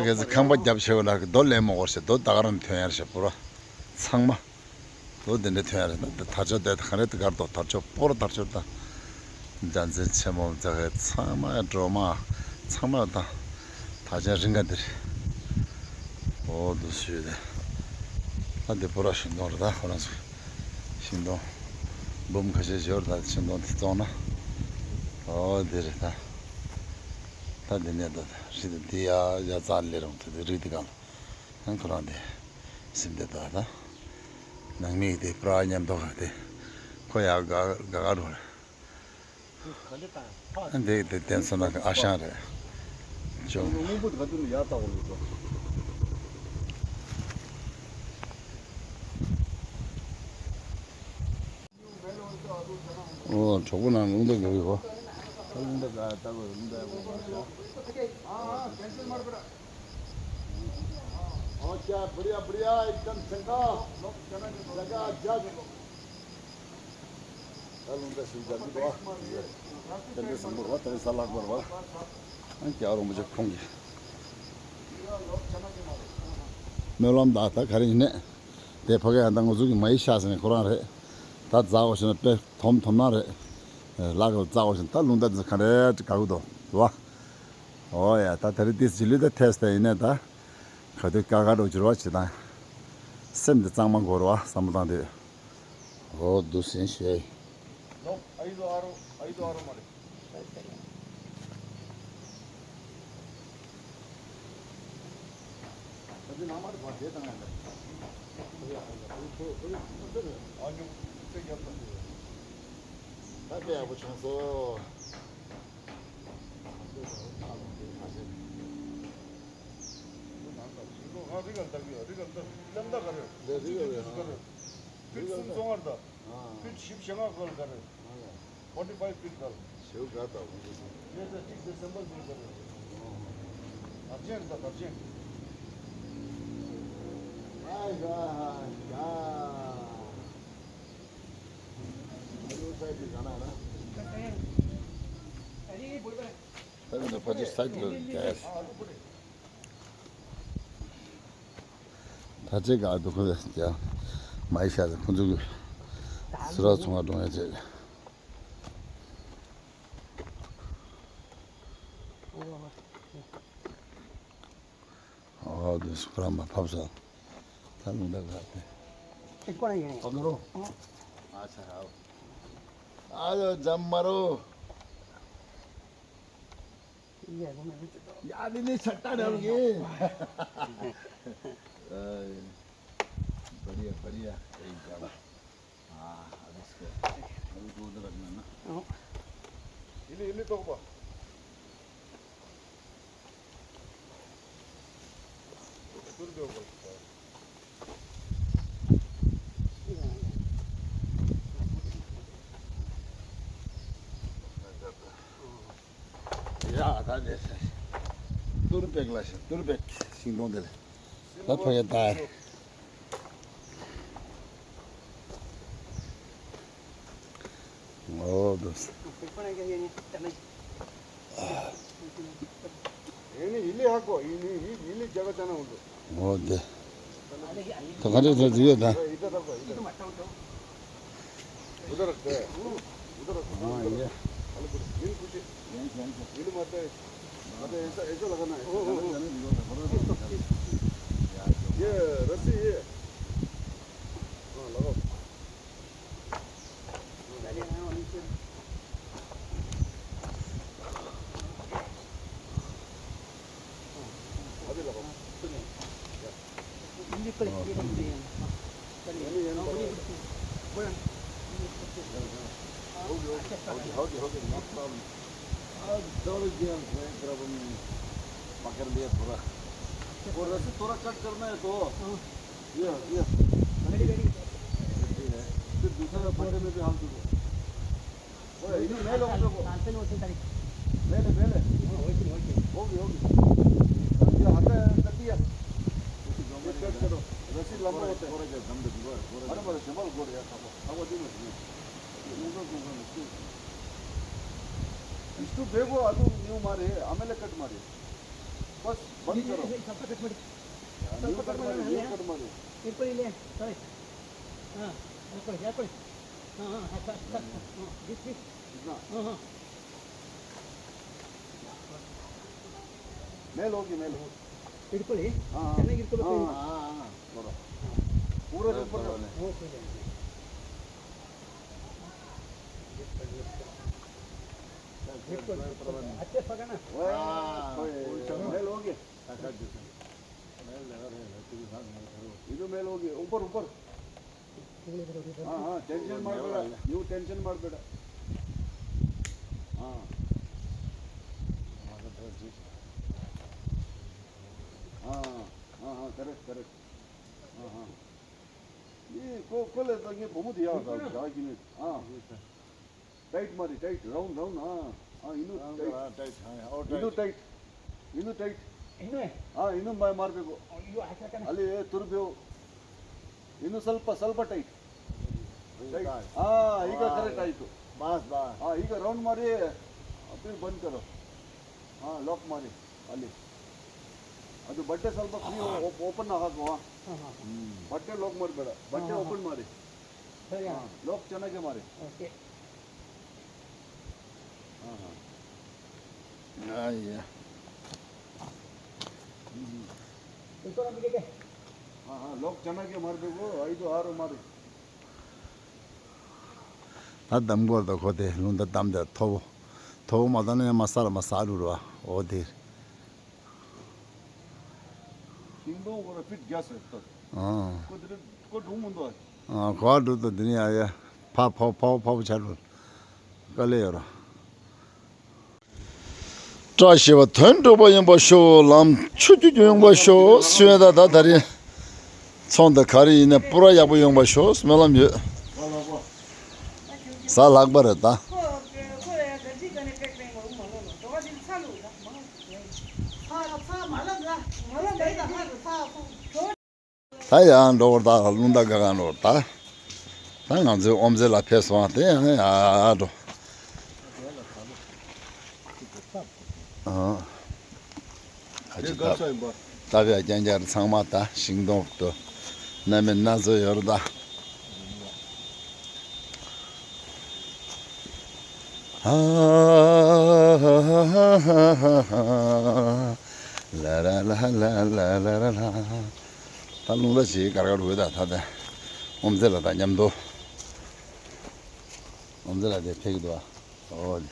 གལ་སྲིད་ཁང་པ་རྒྱབ་ཆེ་བ་ལ་རྡོ་ལེན་མོ་གོ་ཤེ་རྡོ་ད་ག་རང་ཐོན་ཡར་ཤེ་པོ་ར། ཚང་མ། རྡོ་དེ་འདྲ་ཐོན་ཡར་ད་དར་ལྕོག་དེ་གང་རེད་དེ་གར་རྡོ་དར་ལྕོག་པོ་ར་དར་ལྕོག་ད། འཇའ་ཚོན་ཆེན་མོ་འཛག་གི་ཚང་མ་སྒྲོལ་མ། ཚང་མ་ད། ད་ཆ་རིང་ག་འདིར། འོ་དུ་སུས་དེ། ད་འདི་པོ་ར་ཤིང་སྡོང་རེད་ད་ཁོ་རང་ཚོ། ཤིང་སྡོང་། འབུམ་ཁ་ཤས་ཞོར་ད་ཤིང་སྡོང་དེ་བཙོང་ན། འོ་འདི་རེད་ད། ད་འདི་ནས་ད་རི་དེ་འདི་ཡ་ཡ་རྩ་ལས་རུང་དེ་དེ་རི་དེ་གང་། ཡང་ཁོ་རང་དེ། སིམ་དེ་ད་ད། ནང་མི་དེ་པོ་ར་མཉམ་དུ་ག་དེ། ཁོ་ཡ་ག་ག་ག་རུ། འདི་དེ་བསྟན་སོང་ན་ཨ་ཞང་རེད། ཅུང་། སྔོན་པོ་དེ་ག་དུས་ནས་ཡར་བཏགས་པ་ལོས་སོ། ཨོ་གྲོགས་པོ་ནང་རླུང་རྟ་ག་གི་གོ། རླུང་རྟ་ག་ལྟ་གོ་རླུང་རྟ་ག་གོ། ཨོ་ཀྱ་བར་ཡ་བར་ཡ་ཨེག་དམ་ཆེན་ཁ། ལོག་ཅ་ན་ནི་ལོག་ཅ་ན་ནི་ལོག་ད་རླུང་རྟ་ཞིག་རྒྱག་གི་འདུག་ཨ། དེ་འདྲ་བཟང་པོ་རེད་བ། དེ་རིང་གཟའ་ལྷག་པ་རེད་བ། ཨ་རྒྱལ་བ་རིན་པོ་ཆེ་ཁོང་གི་སྨོན་ལམ་དང་ད་ག་རེ་ཡིན་ནས། དེ་ཕ་གི་ཨ་ད་ང་ཚོ་གི་མ་ཡི་ཤ་ཟེར་ནས་ཁོ་རང་རེད། ད་རྫ་འོ་ཞིག་ན་དཔེ་དོམ་དོམ་ནང་རེད། ལག་གི་རྫ་འོ་ཞིག་ད་རླུང་རྟ་འཛིན་ག་རེ་དགའ་གི་འདུག་རེད་བ། ཨོ་ཡ་ད་དེ་རིང་དེ་ཟི་ལུས་ད་ཐེས་ད་ཡིན་ནས་ད། ག་དུས་དཀའ་ཁག་འགྲོ་འགྱུར་བ་ཇི་ལྟར། སེམས་འདི་གཙང་མ་དགོས་རེད་བ་བསམ་བློ་བཏང་དུས། ཨོ་འདུག་སེ་ཞེས། ལོག་ཨ་ཡི་ལོ་ཨ་རོ་ཨ་ཡི་ལོ་ཨ་རོ་མ་རེད། ད་འདི་ནང་མ་རེད་བ་དེ་དང་ཡང་འདྲ། ཨ་ཉུག་ཚེ་རྒྱབ་ད། ད་དཔེ་ཡག་པོ་བྱུང་སོང་། ང་རི་ག་ལྟ་གི་ཡོད། རི་ག་ལྟ་ལམ་ད་ག་རེ་ཡོད། ལས་རི་ག་རེད། ཨ། ཕིཊ་སུམ་ཅུ་སོ་ལྔ་རེད་ད། ཨ། ཕིཊ་བཞི་བཅུ་ལྔ་ག་ལ་ག་རེ་ཡོད། ཨ་ཡ། ཕོར་ཊི་ཕའི་ཕིཊ་ག་ལ། ཞེའུ་ག་ལྟ་བུ་འདི་སོང་། ལས་ད་གཅིག་ཌི་སེམ་བར་ག་ལ་ག་རེ་ཡོད། ཨ། དར་ཆེན་རེད་ད་དར་ཆེན། ཨ་ཡ་ཡ། ཨ་ལུ་ཚ་གི་ག་ན་ན། ཨ་ལུ་ཚ་གི་ཕ་ཅི་ས་ཀི་ལ་རྒྱག་ཡ། ད་ཅི་ག་འདུག་ཁོ་ཡ། མ་ཡི་ཤ་ཟ་ཁོ་ཚོ་གི་སུ་ར་ཚོང་བ་འགྲོ་ཡ་ཅེ། ཨོ་དེ་སུ་ར་མ་ཕབ་ས། ད་ལུང་ད་ག་དེ། ཨེ་ཀོ་ར་ཡེ་ནེ། ཨ་མ་རོ། ཨ་ཆ་ར། ཨ་ཡོ་ཇམ་མ་རོ། ཡ་ནི་ནི་ཆ་ཏ་ར་ལུ་གི། ཨེ། बढ़िया बढ़िया। ཨེ་ཇམ། ཨ་ཨ་ལིས་ཀེ། ཨ་ལུ་དུ་དུ་ར་ན་ན། ཨོ། ཡིན་ལི་ཡིན་ལི་ཏོག་པ། ཏུར་འདོན་པ་ཞིག་ཡ་ད་ནས་ཏུར་པེག་ལ་ཞིག་ཏུར་པེག་ཤིང་སྡོང་དེ་ལ་ད་ཕ་གི་ད། ཨོ་དུ། ཨོ་དེ། ད་ག་འདྲ་འདྲ་ཡོད་ད། पकड़ लिया थोड़ा। और रस्सी थोड़ा कट करना है तो। ये, ये। फिर दूसरा पट्टे में भी हाथ दो। ओए, इधर मैं लोग को। पहले, पहले। होगी, होगी। ये हटा है, कर दिया। ये कट करो। रस्सी लंबा होता है। अरे, बड़ा जमाल गोड़ यार, खाओ। खाओ, दिन में। इस तो बेगो, अदु न्यू मारे, आमेले कट मारे। बस, बंद करो। सबका कट मारे। न्यू कट मारे, न्यू कट मारे। एक पर ही ले, सॉरी। हाँ, एक पर, एक पर। हाँ, हाँ, अच्छा, अच्छा, अच्छा। हाँ, दिस, दिस। इतना। हाँ, हाँ। मेल होगी, मेल। बिल्कुल ही। हाँ, हाँ। चेन्नई बिल्कुल हाँ, हाँ, हाँ, हाँ, थोड़ा। पूरा ऊपर का। Okay, okay. बिल्कुल, बिल्कुल। अच्छे पकड़ना। वाह, हाँ, कोई मेल होगी। मेल लगा रहे हैं, तेरे साथ में करो। इधर मेल होगी, ऊपर, ऊपर। हाँ, हाँ, टेंशन मत बेटा, यू टेंशन मत बेटा। हाँ। हाँ, हाँ, हाँ, करेक्ट, करेक्ट। हाँ, हाँ। ये को, को ले तो ये बहुत ही यार, जाओ कि नहीं? हाँ। टाइट मारी, टाइट, राउंड, राउंड, हाँ, हाँ, इनु राउंड, टाइट। हाँ, टाइट, हाँ, और इनु टाइट। टाइट, इनु टाइट। इनु है? हाँ, इनु मार, मार बेको। और यो ऐसा करना। अले, ये तुर बेओ। इनु सल्पा, सल्पा टाइट। टाइट। टाइट। हाँ, इका करे टाइट। बस, बस। हाँ, इका राउंड मारे, फिर बंद करो। हाँ, लॉक मारे, अले। अदु बड्डे सल्पा फ्री ओ-, ओपन ना हाको, हाँ। हाँ, हाँ, हाँ। बड्डे लॉक मार बेटा, बड्डे हाँ, हाँ, ओपन हाँ। मारे। हाँ, लोग चना के मारे। ओके। हाँ, हाँ। हाँ, ये। हाँ, हाँ, लोग चना के मार पे को, आई तो हारो मारे। ད་འདམ་སྐོར་དང་ཁོ་དེ་ལུང་ད་འདམ་དེ་མཐོ་པོ། མཐོ་པོ་མ་བཏང་ན་ཡང་མ་ས་ལ་མ་ས་རུ་ར་འོ་དེ། ཤིང་སྡོང་ཁོ་ར་ཕིཊ་བརྒྱ་ཟེར་ཏོ། ཨང་། ཁོ་དེ་རེད་ཁོ་སྒྲུང་མི་འདུག་ཨ། ཨང་། གོ་བ་འགྲོ་དང་དེ་ནས་ཡ་ཡ་ཕ་ཕ་ཕ་ཕ་ཕ་ཆ་རུ་དཀའ་ལས་ཡོད་ར། བཀྲ་ཤིས་པ་དོན་འགྲུབ་པ་ཡིན་པར་ཤོག་ལམ་ཆུ་རྒྱུས་ཡོང་བར་ཤོག་ཞུ་ཡ། ད་ད་ད་རེས་ཚོང་དང་ག་རེ་ཡིན་ན་པུ་ར་ཡག་པོ་ཡོང་བར་ཤོག་སྨོན་ལམ་ཡོད། གཟའ་ལྷག་པ་རེད་ད། ད་ཡང་འགྲོ་བར་ད་རླུང་རྟ་དགའ་ག་འགྲོ་བར་ད། ད་ང་ཚོའི་ཨོམ་རྩེ་ལ་ཕེབས་སོང་བ་དེ་ཡང་ཡར་འགྲོ། ཨ། ཨ་ཅི་ད། ད་བས་རྐྱང་རྐྱང་ཚང་མ་ད་ཤིང་སྡོང་དུ་སྣ་མིན་སྣ་ཚོགས་ཡོད་རེད་ད། ཨ། ལ་ར་ལ་ལ་ལ་ལ་ལ་ལ། ད་རླུང་རྟ་ཞིག་གར་གར་འོད་ད་ད་ད། ཨོམ་རྩེ་ལ་ད་མཉམ་དུ། ཨོམ་རྩེ་ལ་དེ་ཕེབས་ཀྱི་འདུག་ཨ། ཨོ་ལེ།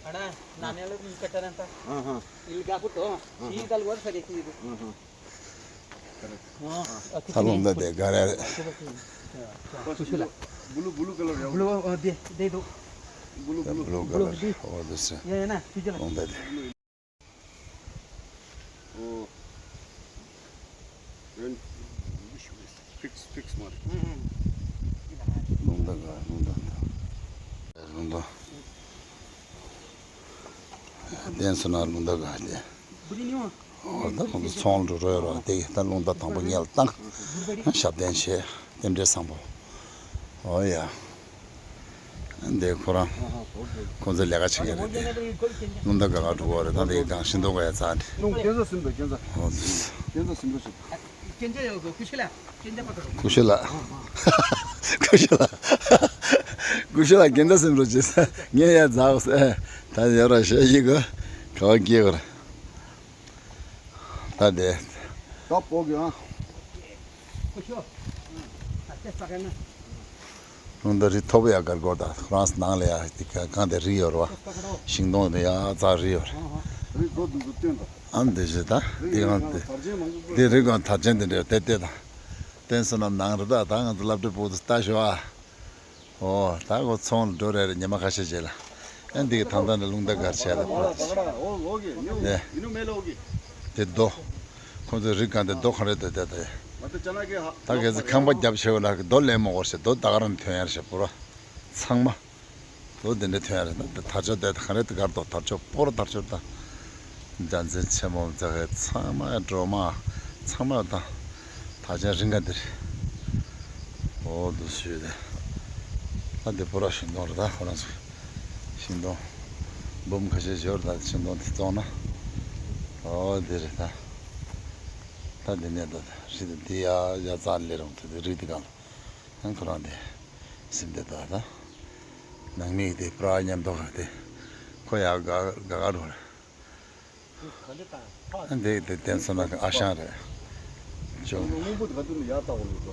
अड़ा, नानेला तुम कटरंता। हाँ, हाँ। इलगा पुटो, हाँ, हाँ। शीतल वर्ष देखी दो। हाँ, हाँ। हाँ, ད་རླུང་རྟ་དེ་ག་རེ་རེད། कुछ ला। ब्लू, ब्लू कलर है। ब्लू, अ, दे, दे दो। Blue, blue color. འོ་དེ་སེ། ཡ་ཡ་ན་ཕི་ཇི་ལ། ལུང་བསྟན་དེ། ཨོ། ཕིགས་ཕིགས་མ་རེད། ལུང་བསྟན་ག་ལུང་བསྟན་དང་། ལུང་བསྟན། བསྟན་སོང་ན་ལུང་བསྟན་ག་དེ། འོ་ད་ཁོང་ཚོ་ཚོང་འགྲོ་རོགས་རོགས་དེ་ད་རླུང་རྟ་དང་པོ་ཉལ་བཏང་། ཞབས་བརྟན་བྱས་རྟེན་འབྲེལ་བཟང་པོ། འོ་ཡ། འདི་ཁོ་རང་ཁོང་ཚོ་ལས་ཀ་བྱེད་མཁན་རེད་དེ། རླུང་རྟ་ག་ག་འགྲོ་གི་རེད་ད་འདི་གང་ཤིང་སྡོང་ག་ཡ་ཚ་འདི། ལུང་སྐྱེན་ས་ཟིན་པ་སྐྱེན་ས། འོ་དེ། སྐྱེན་ས་ཟིན་པ་ཞིག་ཀུ་ཤུ་ལ། ཀུ་ཤུ་ལ། ཀུ་ཤུ་ལ་སྐྱེན་ས་ཟིན་པ་ཅེས་ངས་ཡ་ཛའོ་ཟེར། ད་ཡ་ར་ཤ་ཡི་གི་ག་བ་སྐྱེ་གི་རེད། ད་དེ། ད་པོ་གི་ཨ། ཁུ་ཤོ། ཨ་ཏེ་ས་ག་ན། རླུང་རྟ་རི་མཐོ་པོ་ཡ་གར་གོར་ད་ཁོ་རང་ནང་ལ་ཡ་དེ་ག་གང་དེ་རི་ཡོད་རེད་བ། ཤིང་སྡོང་དེ་ཡ་རྩ་རི་ཡོད་རེད། རི་མགོ་དུ་དུ་བསྟན་ད། ཨ་འདི་ཞེ་ད་འདི་གང་དེ། འདི་རི་གང་དར་ཆེན་དེ་འདྲ་ཏེ་ཏེ་ད། བསྟན་སོང་ན་ནང་རི་ད་ད་ང་ཚོ་སློབ་གྲྭའི་སྤུ་གུ་ཚོ་ལྟ་ཞོ་ཨ། ཨོ། ད་ཁོ་ཚོང་ལ་འགྲོ་རེ་རེ་ཉི་མ་ཁ་ཤས་རྗེས་ལ། ཨ་འདི་གི་ཐང་ཐང་ནས་རླུང་རྟ་གར་བྱས་ལ་ཕུ་ལ་དེ། དེ་རྡོ། ཁོ་ཚོའི་རི་སྒང་དེ་རྡོ་གང་རེད་འདོད་དེ་དེ། ད་གལ་སྲིད་ཁང་པ་རྒྱབ་ཆེ་བ་ལ་རྡོ་ལེན་མོ་གོ་ཞེ་རྡོ་ད་ག་རང་ཐོན་ཡར་ཞེ་པོ་ར། ཚང་མ། རྡོ་དེ་འདྲ་ཐོན་ཡར་ད་དར་ལྕོག་དེ་གང་རེད་དེ་གར་རྡོ་དར་ལྕོག་པོ་ར་དར་ལྕོག་ད། འཇའ་ཚོན་ཆེན་མོ་འཛེག་གི་ཚང་མ་སྒྲོལ་མ་ཚང་མ་དང་། ད་ཅང་རིང་ག་འདིར། འོ་འདུག་ཞུས་ཏེ། ད་འདི་པོ་ར་ཤིང་སྡོང་རེད་ད་ཁོ་རང་ཚོ། ཤིང་སྡོང་། འབུམ་ཁ་ཤས་ཞོར་ད་ཤིང་སྡོང་འདི་བཙོང་ན། འོ་འདི་རེད་ད། ད་འདི་ནས་ད་རི་འདི་ཡ་ཡ་རྩ་ལས་རུང་དེ་རི་འདི་གང་ལ། ཁོ་རང་འདི། སིམ་འདི་ད་ད། ནང་མི་དེ་པྲ་མཉམ་དུ་དེ། ཁོ་ཡ་ག་ག་ག་རུ་རེད། ཨ་འདི་དེ་བསྟན་སོང་ན་ཨ་ཞང་རེད། ཅུང་། སྔོན་པོ་དེ་ག་དུས་ནས་ཡར་བཏགས་པ་ལོས་སོ།